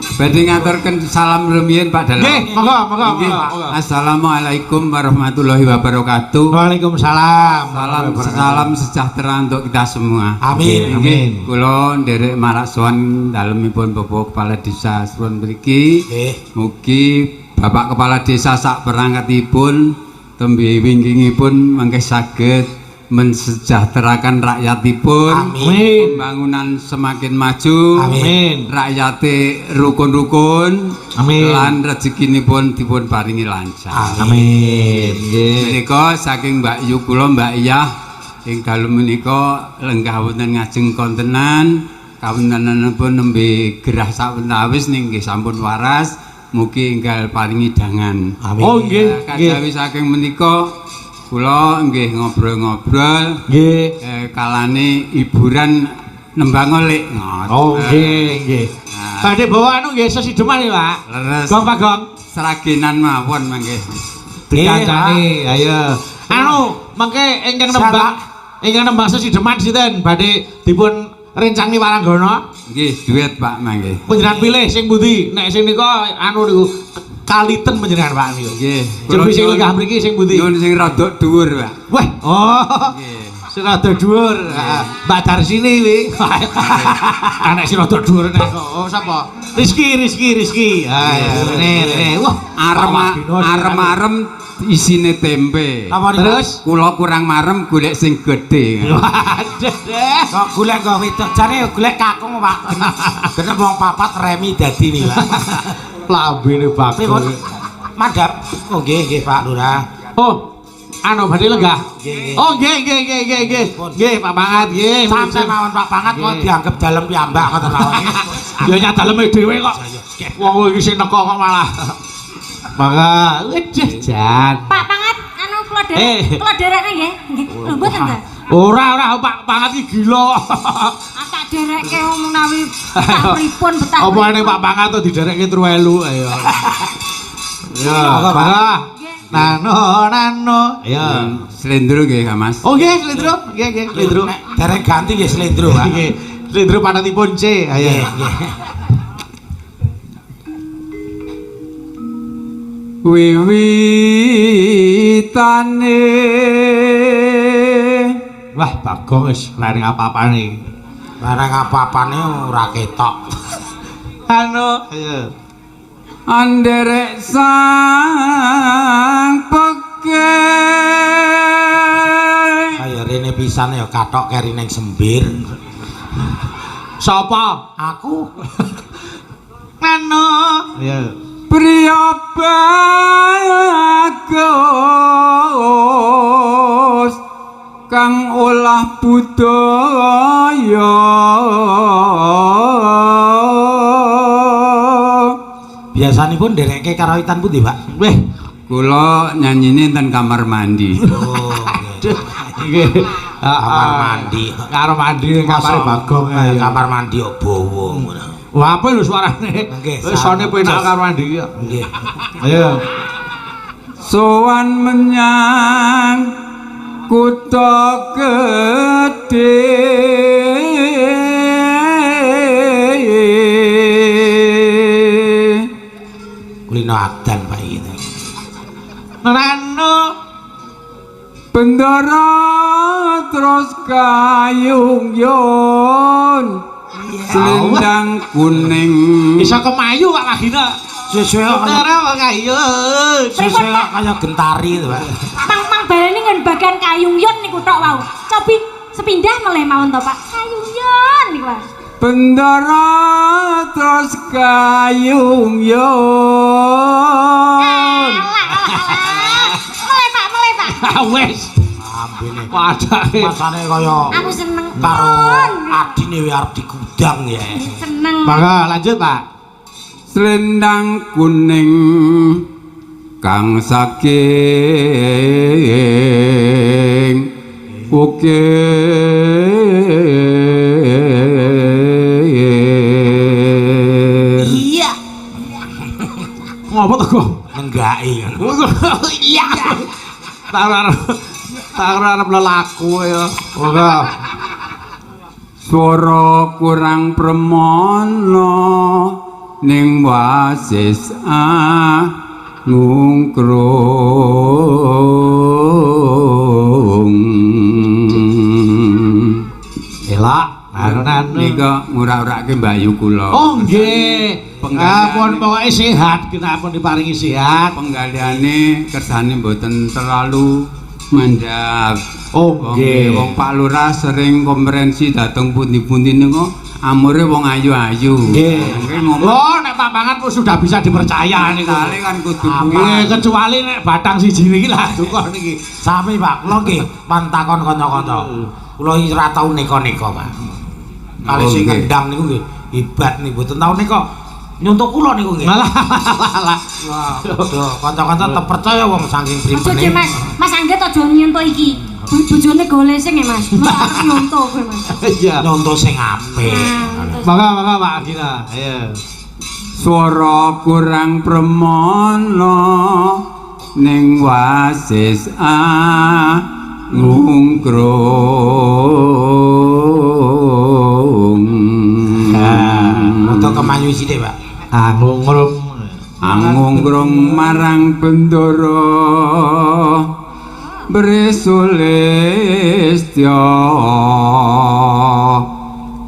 Badhe ngaturken salam rumiyin Pak Dalang. Nggih, monggo, monggo, monggo. Assalamualaikum warahmatullahi wabarakatuh. Waalaikumsalam. Salam sejahtera untuk kita semua. Amin. Amin. Kula nderek marak sowan dalemipun Bapak Kepala Desa Suwun mriki. Nggih. Mugi Bapak Kepala Desa sak perangkatipun tembe wingkingipun mangke saged mensejahterakan rakyatipun. Amin. Pembangunan semakin maju. Amin. Rakyate rukun-rukun. Amin. Lan rezekinipun dipun paringi lancar. Amin. Nggih. Menika saking Mbak Yu kula Mbak Iyah ing dalu menika lenggah wonten ngajeng kontenan kawontenanipun nembe gerah sawetawis ning nggih sampun waras mugi enggal paringi dangan. Amin. Oh nggih, nggih. Kajawi saking menika kula nggih ngobrol-ngobrol Nggih. Kalane hiburan nembang oleh. Ngoten. Oh nggih, nggih. Nah. Badhe bawa anu nggih sesideman iki, Pak. Leres. Gong Pak Gong. Sragenan mawon mangke. Dikancani, ayo. Anu, mangke ingkang nembang ingkang nembang sesideman sinten badhe dipun rencangi Waranggana? Nggih, duet Pak mangke. Panjenengan pilih sing pundi? Nek sing nika anu niku kaliten panjenengan Pak niku. Nggih. Cobi sing lenggah mriki sing pundi? Nyuwun sing rada dhuwur, Pak. Wah, oh. Nggih. Sing rada dhuwur. Mbak Darsini kuwi. Anek sing rada dhuwur nek oh sapa? Rizky, Rizky, Rizky. Ah, rene, rene. Wah, Arem-arem isine tempe. Terus kula kurang marem golek sing gedhe. Waduh deh. Kok golek kok wedok jane golek kakung, Pak. Genep wong papat remi dadi nih, Pak. Lambene bakul. Mandhap. Oh nggih, nggih Pak Lurah. Oh, anu badhe lenggah. Nggih. Oh nggih nggih nggih nggih nggih. Nggih Pak Pangat nggih. Santai mawon Pak Pangat kok dianggep dalem piyambak ngoten mawon. Ya nyak daleme dhewe kok. Wong iki sing teko kok malah. Mangga, wedeh jan. Pak Pangat Kula derek, kula derekne nggih. Nggih. Lho mboten ta? Ora ora Pak Pangat iki gila. Ah tak derekke menawi tak pripun betah. Apa nek Pak Pangat to diderekke truwelu ayo. Ya, Pak. Nano nano. Ayo. Slendro nggih Kang Mas. Oh nggih, slendro. Nggih, nggih, slendro. Nek dereng ganti nggih slendro, Pak. Nggih. Slendro panatipun C. Ayo. Nggih, nggih. Wiwitane Wah, Bagong wis ora ning apa-apane iki. Barang apa-apane ora ketok. Anu, ayo. Anderek sang peke Kaya rene pisan ya kathok keri ning sembir. Sapa? Aku Anu. Ayo. Priya bagus kang olah budaya. Biasanipun nderekke karawitan pundi, Pak? Weh, Kula nyanyine enten kamar mandi. Oh, nggih. nggih. Kamar mandi. Kamar mandi ning kamare Bagong ayo. Kamar mandi kok bawa ngono. Wah, apa lho suarane? Nggih, Wis sone penak kamar mandi iki. Nggih. Ayo. Sowan menyang kutha gedhe. Kulino adan Pak iki. Nano. Bendara terus kayung yon selendang kuning. Bisa kemayu Pak Wagina. Sesuai kaya Bendara kok kayu. sesuai kaya gentari to, Pak. Mang mang baleni nggon bagian kayung yon niku tok wau. Cobi sepindah melih mawon to, Pak. Kayung yon niku, Pak. Bendara terus kayung yon. Alah, alah, alah. Melih, Pak, melih, Pak. Ah wis. Ambene. Padake. Masane kaya Aku seneng. karo Pun. adine wae arep digudang ya. Seneng. Mangga lanjut, Pak. Selendang kuning kang saking ukir. Iya. Ngopo to, Gong? Nenggaki ngono. Iya. Tak arep tak arep lelaku ya. Ora. Swara kurang premana ning wasis ngungkrung. Elak, nano. Nika ngurak-urake mbayu kula. Oh nggih. Penggalihane. Pun pokoke sehat, kita pun diparingi sehat. Penggalihane kersane mboten terlalu mandhap. Oh Wong nggih. wong Pak Lurah sering konferensi dateng pundi-pundi niku amure wong ayu-ayu. Nggih. Nggih ngomong Oh, nek Pak Pangat pun sudah bisa dipercaya niku. kali kan kudu Nggih, kecuali nek batang siji niki lah duka niki. Sami Pak, kula nggih pantakon kanca-kanca. Kula iki ora tau neka-neka, Pak. Kali Oh, sing nggih. kendang niku nggih hebat niku mboten tau neka. Nyontok kula niku nggih. Malah malah. Wah, kanca-kanca terpercaya wong saking Aja pripene. Mas, Mas Anggit aja nyentuh iki. Bojone golesing ya, Mas. Mbok arep nyontoh kowe, Mas. Iya. Nyontoh sing apik. Nah, Mangga mangga Pak Gina. Ayo. Swara kurang premana ning wasis ngungkrung. Rada kemayu sithik, Pak. Ah ngungrum. Angungkrung marang bendara Bresulistya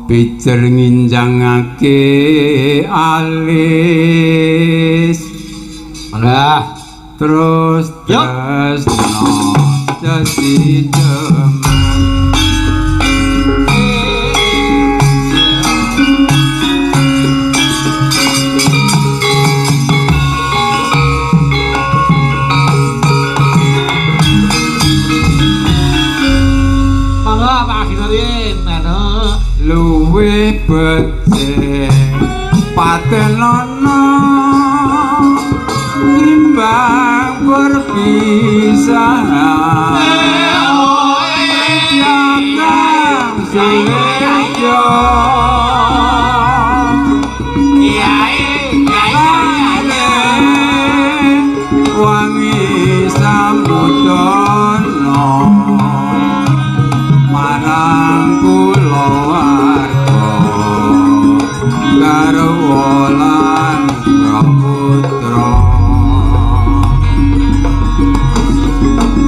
pijer nginjangake alis Mangga. terus Yuk. tresno dadi demen. Mangga Pak Gina riyin. Anu. Luwih becik patenono timbang Marang perpisahan kang suwejo wangi samudana marang kulawarga garwa lan putra.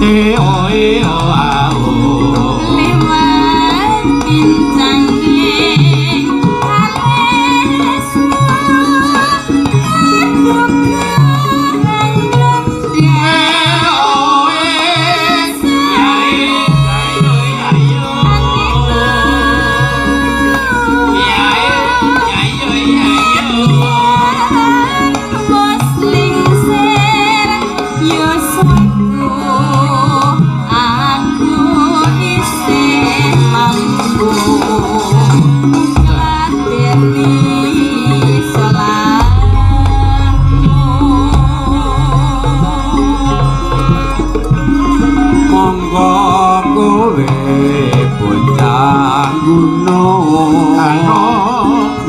E o e o a o. Liwat pincange alesu Monggo kowe bocah gunung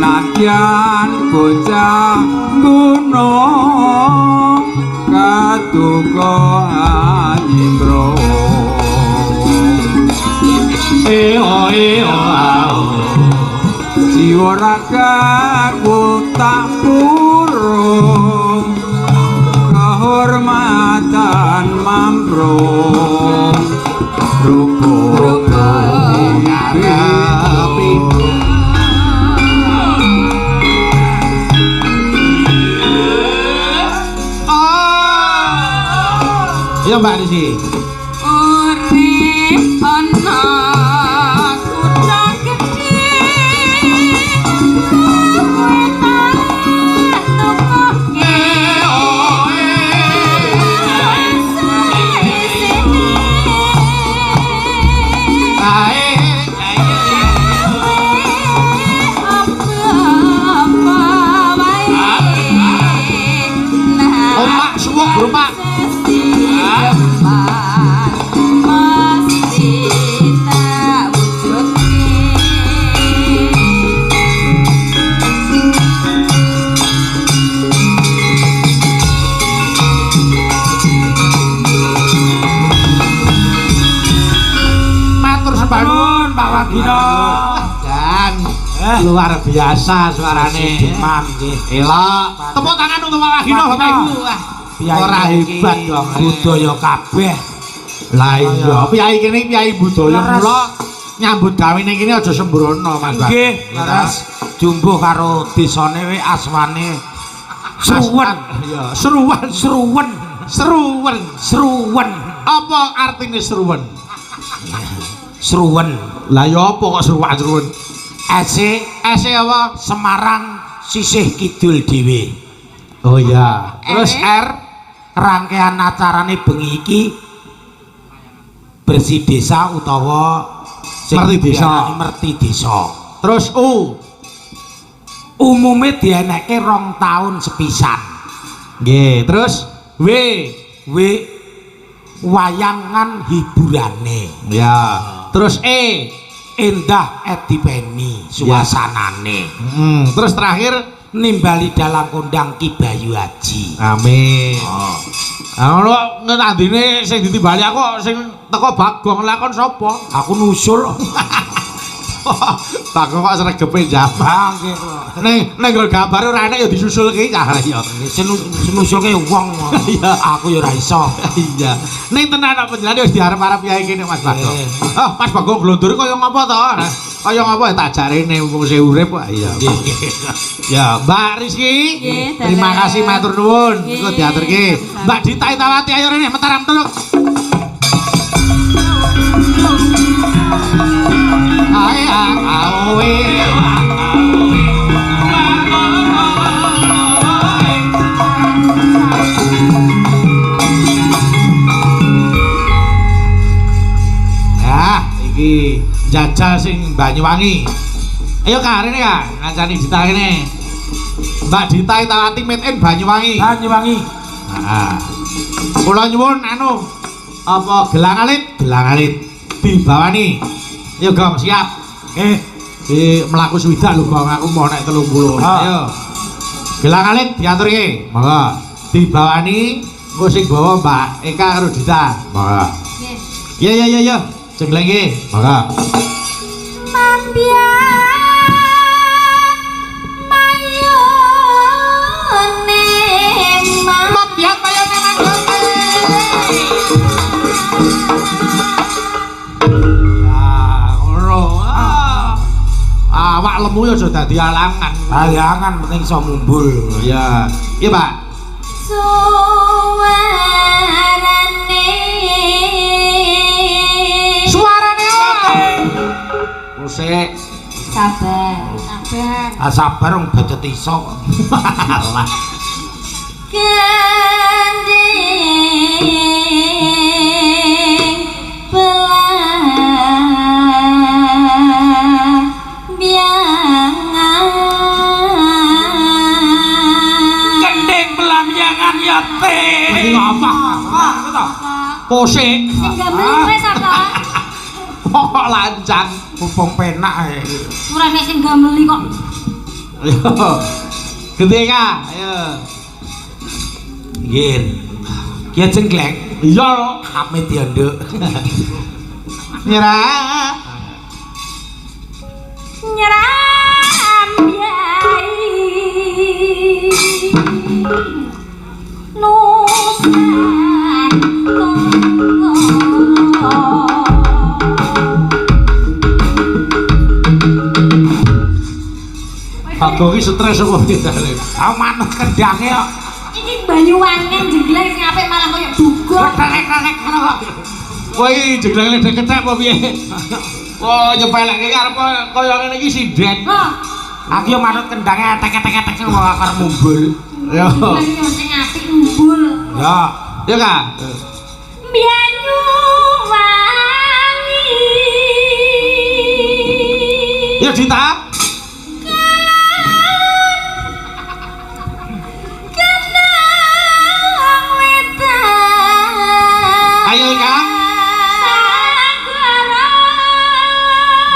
nadyan bocah gunung katuka anyingro E o e o a o. Jiwa ragaku tak purung kehormatan mamprung rupa Ngarepi. Iya Mbak Risi. Urip ana kutha gedhe kowe tak tukoke Ae. Apa wae Opak suwuk bro Pak. Mesti tak wujudke. Matur sembah nuwun Pak Wagino. Dan luar biasa suarane. Demam nggih. Elok. Tepuk tangan untuk Pak Wagino Bapak Ibu. Wah, ora hebat dong. Budaya kabeh. Lah iya, piyai kene piyai budaya Leres. mula nyambut gawe ning kene aja sembrono Mas Bang. Nggih, leres. Jumbuh karo desane we asmane Sruwen. Iya, seruan, Sruwen, seruwen. Sruwen, Apa artine seruwen? Sruwen. Lah ya apa kok seruan seruwen? Ese Ese apa? Semarang sisih kidul dhewe. Oh iya. Terus R Rangkaian acarane bengi iki bersih desa utawa sing Merti desa. diarani Merti desa. Terus U. Umume dienekke 2 tahun sepisan. Nggih, terus W. W wayangan hiburane. Ya. Terus E. Endah edipeni suasanane. Terus terakhir Nimbali dalang kondang Ki Bayu Aji. Amin. Oh. Ah ngono ngenandine sing ditimbali aku sing teko Bagong lakon sapa? Aku nusul. Bagong kok sregepe jaman. Ah nggih kok. Ning ning nggon gambar ora enek ya disusulke cah ya. Sing nusulke wong. Iya. Aku ya ora iso. Iya. Ning tenan kok panjenengane wis diarep-arep yai kene Mas Bagong. Nggih. Ah, Mas Bagong glondur kaya ngapa to? Nah, kaya ngapa ya tak jarene mumpung sing urip kok. Iya. Ya, Mbak Rizky. Nggih, Terima dalem. kasih matur nuwun. Nggih, Engko diaturke. sami-sami. Mbak Dita Itawati ayo rene Mataram Teluk. Ae awe. Nah, iki jajal sing Banyuwangi. Ayo Kak, rene Kak, ngancani Dita kene. Mbak Dita Itawati made in Banyuwangi. Banyuwangi. Heeh. Kula nyuwun anu apa gelang alit dibawani. Yo Gong, siap. Di mlaku swidak lho Gong, aku mau nek 30. Ayo. Gelang alit diaturke. Monggo. Dibawani engko sing bawa Mbak Eka karo Dita. Monggo. Nggih. Iya iya iya iya. Jengleng iki. Monggo. Mambiak mayone Mambiak mayone Ah, ngono. Awak lemu ya aja dadi alangan. Alangan penting iso mumbul. Iya. Iya, Pak. Suarane. Suarane oke. Musik. Sabar, sabar. Ah sabar wong becet iso kok. Alah. Gending belambiangan. Gending belambiangan ya teh. Iki apa? Posik. Sing gamel kowe sapa? Kok lancang. Pupung penak ae. Ora nek sing gameli kok. Ayo. Gede ka? Ayo. Nggih. Ki jenggleng. Iya lho. Amit ya, Nduk. Nyerah. Nyeram yai. Nusantara. Bagong iki stres apa piye? Aku manut kendange kok. Iki Banyuwangen jengleng sing apik malah koyo duga. Rek-rek ngono kok. Kowe iki jengleng ledek kethek apa piye? Wah, nyepelekke arep kaya ngene iki sinden. Loh, Aku yo manut kendange tek-tek-tek kok arep mumbul. Yo. jengleng yo sing apik ngumpul. Ya. Yo Kak. Banyuwangi. Yo Dita. Kenang wetan. Ayo Eka. Sagara.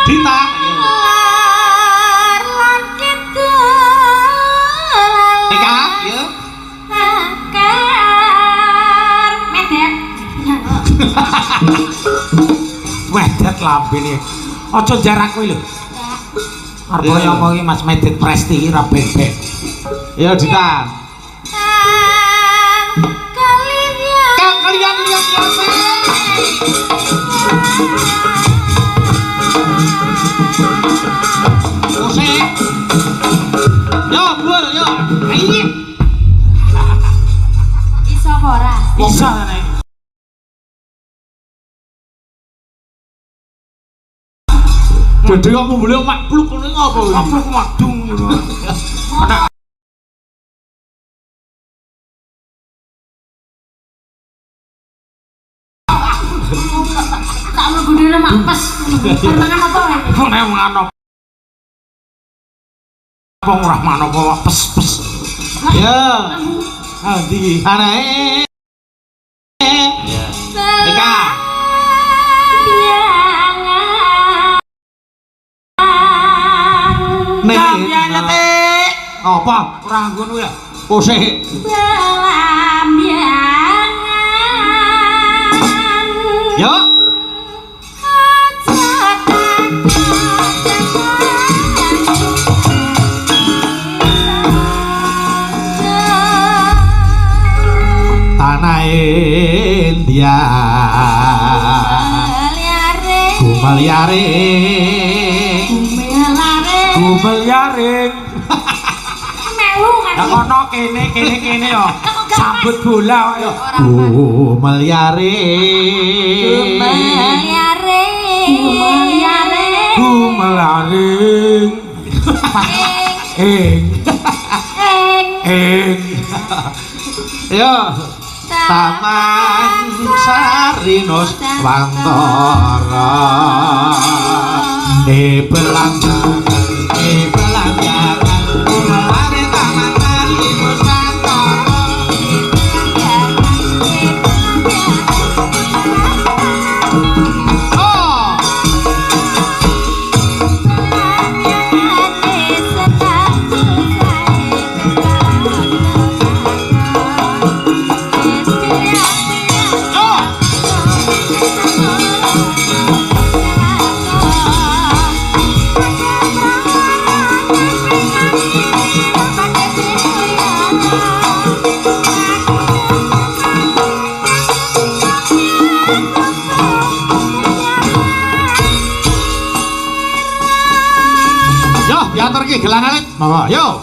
Dita. Lar lan kidul. Eka, yo. Akar medet. Wedet lambene. Aja jarak kowe lho. Arep kaya apa iki Mas Medet Presti iki ra bebek. Yo Dita. Kang kalian. Kang kalian lihat Musik. Yo, bul, yo. Ayo. Iso apa ora? Iso ta nek. Dede kok mumbule mak pluk ngono ngopo kuwi? Apluk madung ngono. Tak mlebu dhewe mak pes. Mangan apa wae? Nek mangan apa ora mangan apa pes-pes. Yo. Ah ndi iki? Anake. Eka. Nek apa? Ora ngono ya. Posik. Belambiangan. Yo. Tanah India. Gumelyaring. Gumel yaring. Melu kan. Lah kono kene kene kene yo. Sambut bola kok yo. Gumelyaring. Gumelyaring. Gumelaring. Ing Ing ing Yo. Taman Sari Nuswantara. E belang e belang Gumelare Taman Sari Nuswantara. Diaturke gelang alit. Monggo, yo.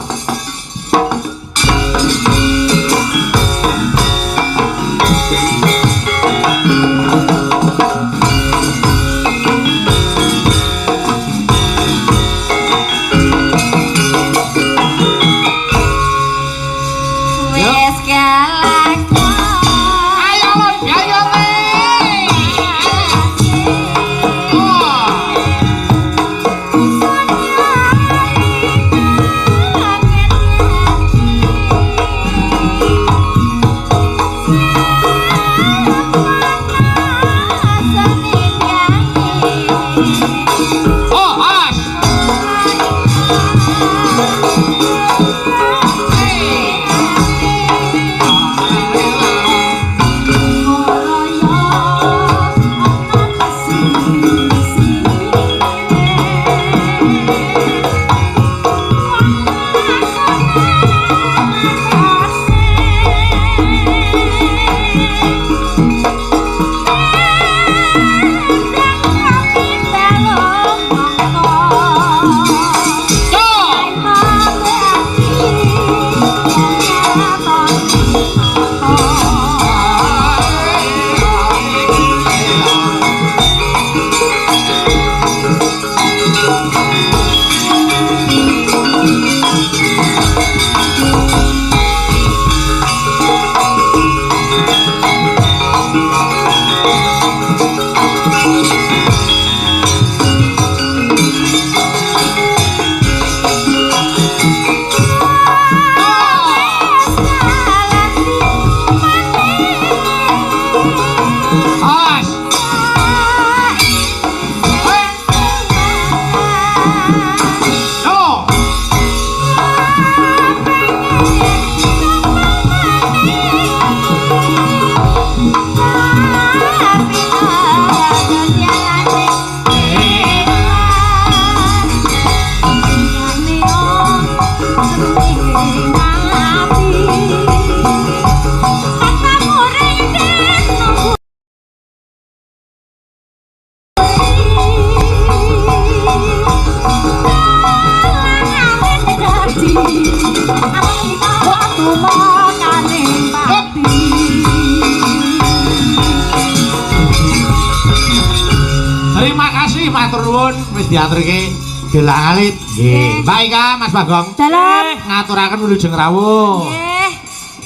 Wis kelakon. Ayo lon, ayo le. Oh, as. As. Yo. Terima kasih matur nuwun wis diaturke gelang alit. Nggih. Mbak Ika, Mas Bagong. Dalem. Ngaturaken wilujeng rawuh. Nggih.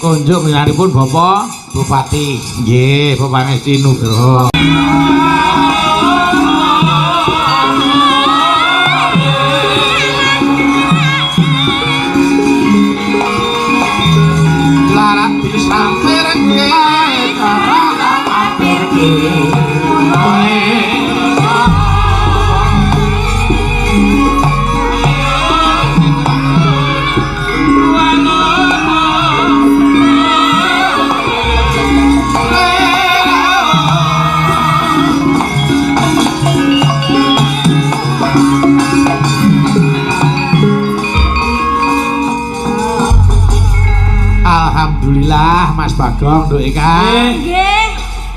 Kunjuk panjenenganipun Bapak Bupati. Nggih, Bapak Pangesti Nugroho. Larak disampirke apirke. Alhamdulillah Mas Bagong Nduk Ika. Nggih.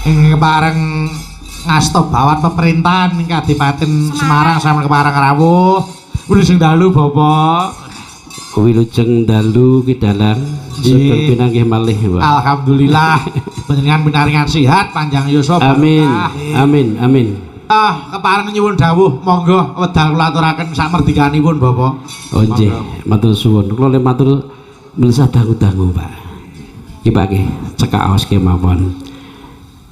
Ing kepareng ngasta bawan pemerintahan ing Kadipaten Semarang sampun kepareng rawuh. Wilujeng dalu Bapak. Wilujeng dalu Ki Dalang. Nggih. Sugeng pinanggih malih, Pak. Alhamdulillah panjenengan pinaringan sehat panjang yuswa Amin. barokah. Amin. Amin. Ah, kepareng nyuwun dawuh monggo wedal kula aturaken samerdikanipun Bapak. Oh nggih, matur suwun. Kula le matur melisah dangu-dangu, Pak. Iki Pak nggih, cekak aos kemawon.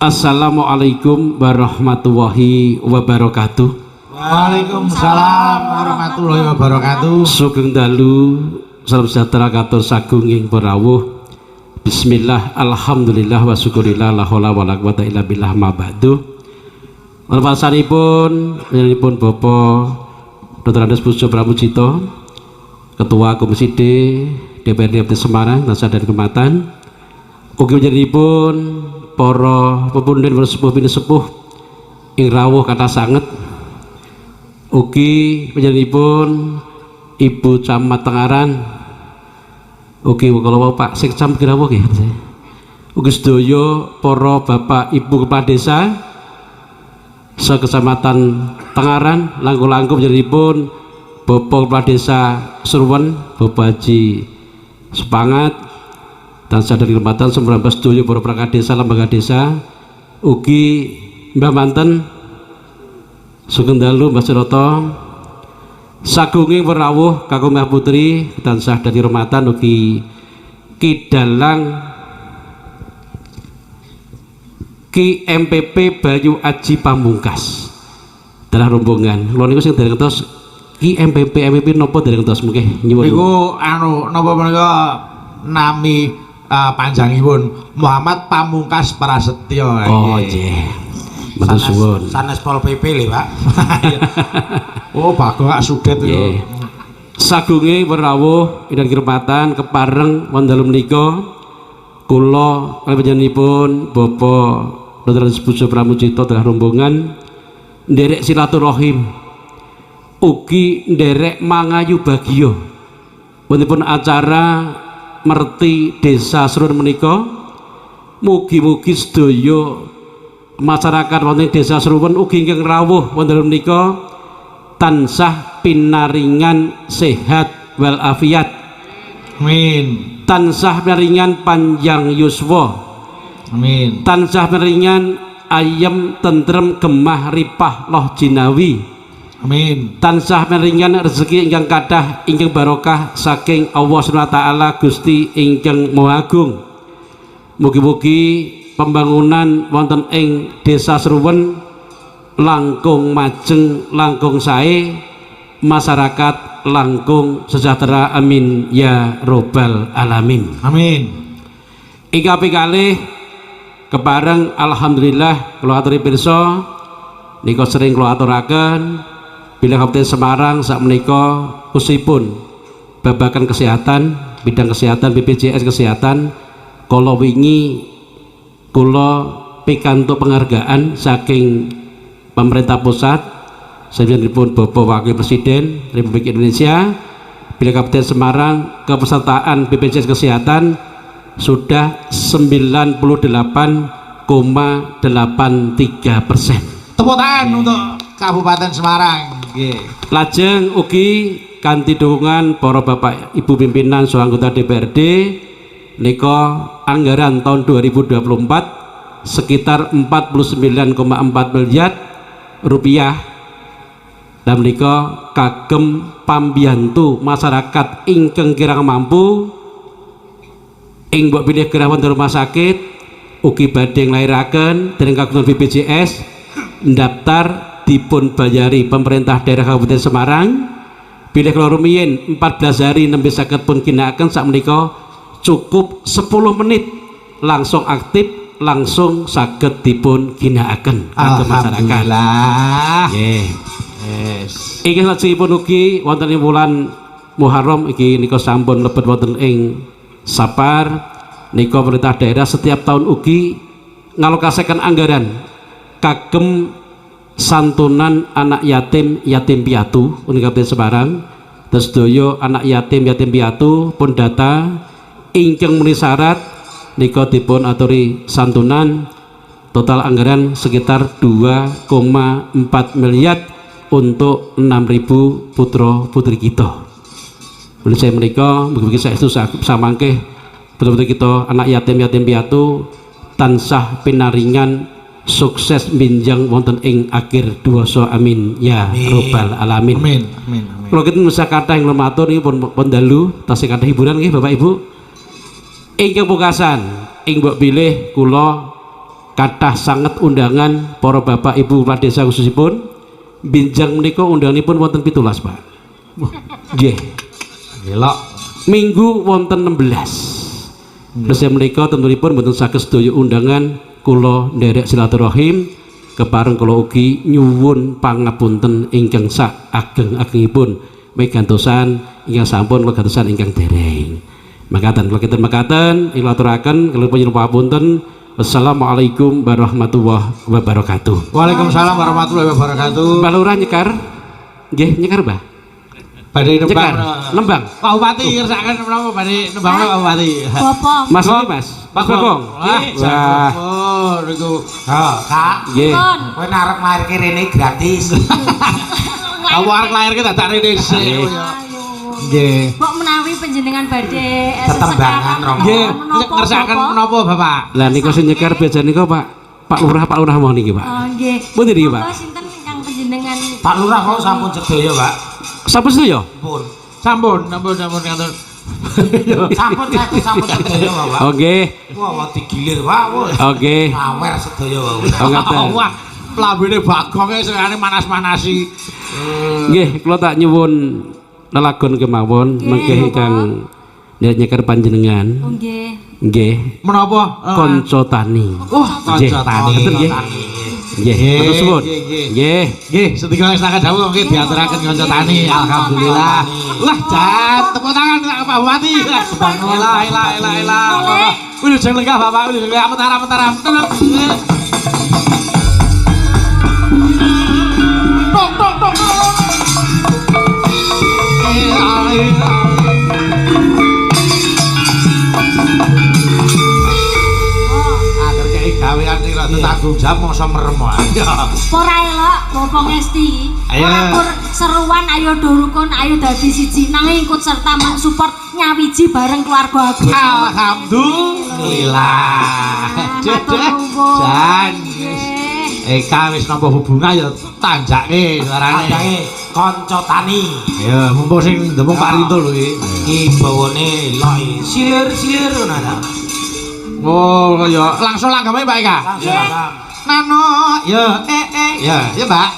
Assalamualaikum warahmatullahi wabarakatuh. Waalaikumsalam warahmatullahi wabarakatuh. Sugeng dalu, salam sejahtera katur sagung ing perawuh. Bismillah, alhamdulillah wa syukurillah la haula wala quwata illa billah ma ba'du. Lepasanipun panjenenganipun Bapak Dr. Andes Pujo Pramujito, Ketua Komisi D DPRD Kabupaten Semarang, Nasa dan Kematan. Ugi panjenenganipun para pepunden para sepuh pinesepuh ing rawuh kathah sanget. Ugi panjenenganipun Ibu Camat Tengaran. Ugi kala wau Pak Sekcam rawuh nggih. Ugi sedaya para bapak ibu kepala desa sekecamatan Tengaran langkung-langkung panjenenganipun Bapak Kepala Desa Sruwen Bapak Haji Sepangat tansah dari Kecamatan 19 para perangkat desa lembaga desa ugi Mbah Manten sugeng dalu Mbah Suroto sagunging rawuh kakung Mbah Putri tansah dari Romatan ugi Ki Dalang Ki MPP Bayu Aji Pamungkas dalah rombongan kula niku sing dereng ngertos Ki MPP MPP napa dereng ngertos mungkin nyuwun Niku anu napa menika nami panjangipun Muhammad Pamungkas Prasetyo. Oh nggih. Matur suwun. Sanes Pol PP lho, Pak. Oh, Bagong kak sudet itu. Sagunge werawuh ingkang kirmatan kepareng wonten dalu menika kula panjenenganipun Bapak Dr. Pujo Pramujito dalah rombongan nderek silaturahim ugi nderek mangayu bagya wontenipun acara merti desa Sruwen menika mugi-mugi sedaya masyarakat wonten desa Sruwen ugi ingkang rawuh wonten menika tansah pinaringan sehat wal afiat. Amin. Tansah pinaringan panjang yuswa. Amin. Tansah pinaringan ayem tentrem gemah ripah loh jinawi. Amin. Tansah pinaringan rezeki ingkang kathah ingkang barokah saking Allah Subhanahu wa taala Gusti ingkang Maha Agung. Mugi-mugi pembangunan wonten ing Desa Sruwen langkung majeng langkung sae, masyarakat langkung sejahtera, amin ya robbal alamin. Amin. Ingkang kaping kalih kepareng alhamdulillah kula aturi pirsa nika sering kula aturaken bilih Kabupaten Semarang sakmenika khususipun babagan kesehatan, bidang kesehatan BPJS Kesehatan kala wingi kula pikantuk penghargaan saking pemerintah pusat sasampunipun Bapak Wakil Presiden Republik Indonesia bilih Kabupaten Semarang kepesertaan BPJS Kesehatan sudah 98,83%. Tepuk tangan untuk Kabupaten Semarang. Nggih. Lajeng ugi kanthi dukungan para bapak ibu pimpinan saha anggota DPRD nika anggaran tahun 2024 sekitar 49,4 miliar rupiah dan menika kagem pambiyantu masyarakat ingkang kirang mampu ing mbok bilih gerah wonten rumah sakit ugi badhe nglairaken dening kagungan BPJS ndaftar dipun bayari pemerintah daerah Kabupaten Semarang bilih kula rumiyin 14 hari nembe saged pun ginakaken sakmenika cukup 10 menit langsung aktif langsung saged dipun ginakaken kagem masyarakat. Alhamdulillah. Nggih. Yes. Iki salajengipun ugi wonten ing wulan Muharram iki nika sampun lebet wonten ing Sapar nika pemerintah daerah setiap tahun ugi ngalokasikan anggaran kagem santunan anak yatim yatim piatu untuk Kabupaten Semarang. Sedaya anak yatim yatim piatu pun data ingkang memenuhi syarat nika dipun aturi santunan total anggaran sekitar 2,4 miliar untuk 6.000 putra putri kita. Menurut saya menika mugi-mugi saestu samangke betul-betul kita anak yatim yatim piatu tansah pinaringan sukses minjang wonten ing akhir dewasa, amin ya robbal alamin. Amin. Amin. Amin. Kalau kita mesa kathah ing matur niki pun dalu tasih kathah hiburan nggih Bapak Ibu. Ingkang pungkasan ing mbok bilih kula kathah sanget undangan para bapak ibu kepala desa khususipun binjang menika undanganipun wonten 17 Pak. Nggih. Gelok. Minggu wonten 16. Terus menika tentunipun mboten saged sedaya undangan kula nderek silaturahim kepareng kula ugi nyuwun pangapunten ingkang sak ageng-agengipun megantosan ingkang sampun kula gantosan ingkang dereng. Makaten kula kinten mekaten ing aturaken kula nyuwun pangapunten. Wassalamualaikum warahmatullahi wabarakatuh. Waalaikumsalam warahmatullahi wabarakatuh. Mbah Lurah nyekar? Nggih, nyekar, Mbah. Badhe nembang. Nyekar. Nembang. Pak Bupati ngersakaken menapa badhe nembang Pak Bupati. Bapak. Mas iki, Mas. Mas Bagong. Wah, Wah. oh niku. Ha, Kak. Nggih. Pun. Kowe nek arep nglairke rene gratis. Apa arep lairke dadak rene sik. Nggih. Nggih. Mbok menawi panjenengan badhe Tetembangan, Romo. Nggih, ngersakaken menapa Bapak? Lah niku sing nyeker biasa niku Pak Pak Lurah Pak Lurah mau niki Pak. Oh nggih. Pundi niki, Pak? Monggo sinten ingkang panjenengan Pak Lurah kok sampun sedaya, Pak. Sampun sedaya? Pun. Sampun, sampun, sampun ngatur. Sampun sampun sampun sedaya, Pak. Oke. Wah, wah digilir, Pak. Wah. Oke. Ngawer sedaya, Pak. Oh ngaten. Wah, lambene bagonge senengane manas-manasi. Nggih, kula tak nyuwun lelagon kemawon mengke ingkang nyeker panjenengan. Oh nggih. Nggih, Menapa? kanca tani. Oh, kanca tani. Betul nggih. Nggih, matur suwun. Nggih, nggih. Nggih. Nggih, sedika wis dawuh nggih diaturaken kanca tani. Alhamdulillah. Wah, jan tepuk tangan Pak Bupati. Elah, elah, elah, elah. Wilujeng lenggah Bapak, wilujeng lenggah mentaram, mentaram. Tok tok tok. Agar kei gawean sing rada tanggung jawab mongso merem wae. Ora elok Bapak Ngesti. Ayo. Ora kur seruan ayo do rukun, ayo dadi siji nanging ikut serta mensupport nyawiji bareng keluarga Agus. Alhamdulillah. Matur nuwun. Jan. Nggih. Eka wis nampa hubungan ya tanjake suarane. Tanjake kanca tani. Ya, mumpung sing ndemung Pak Rinto lho iki. Iki bawane elok iki. Silir-silir ngono ta. Oh, ya langsung langgame Mbak Eka. Langsung langgam. Nano, ya ya, ya Mbak.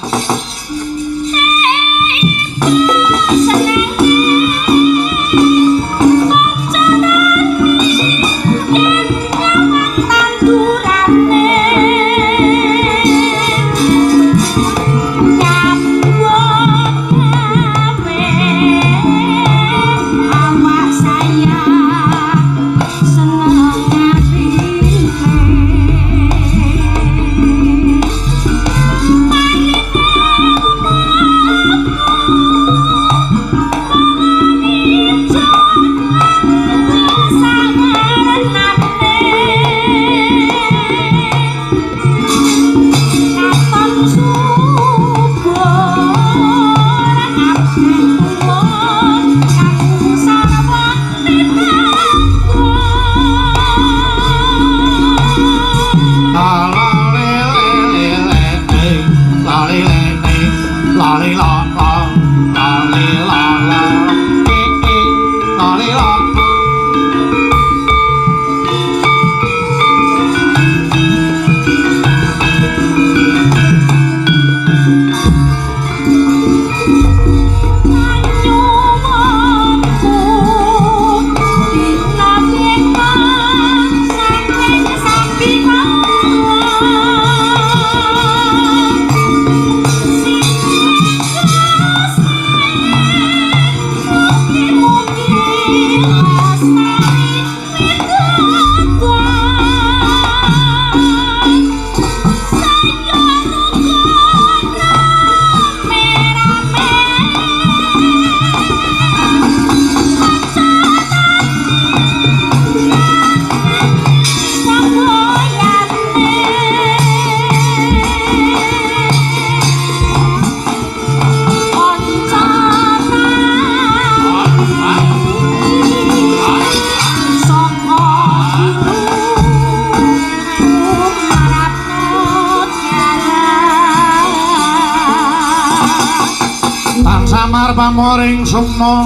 Pamoring sukma.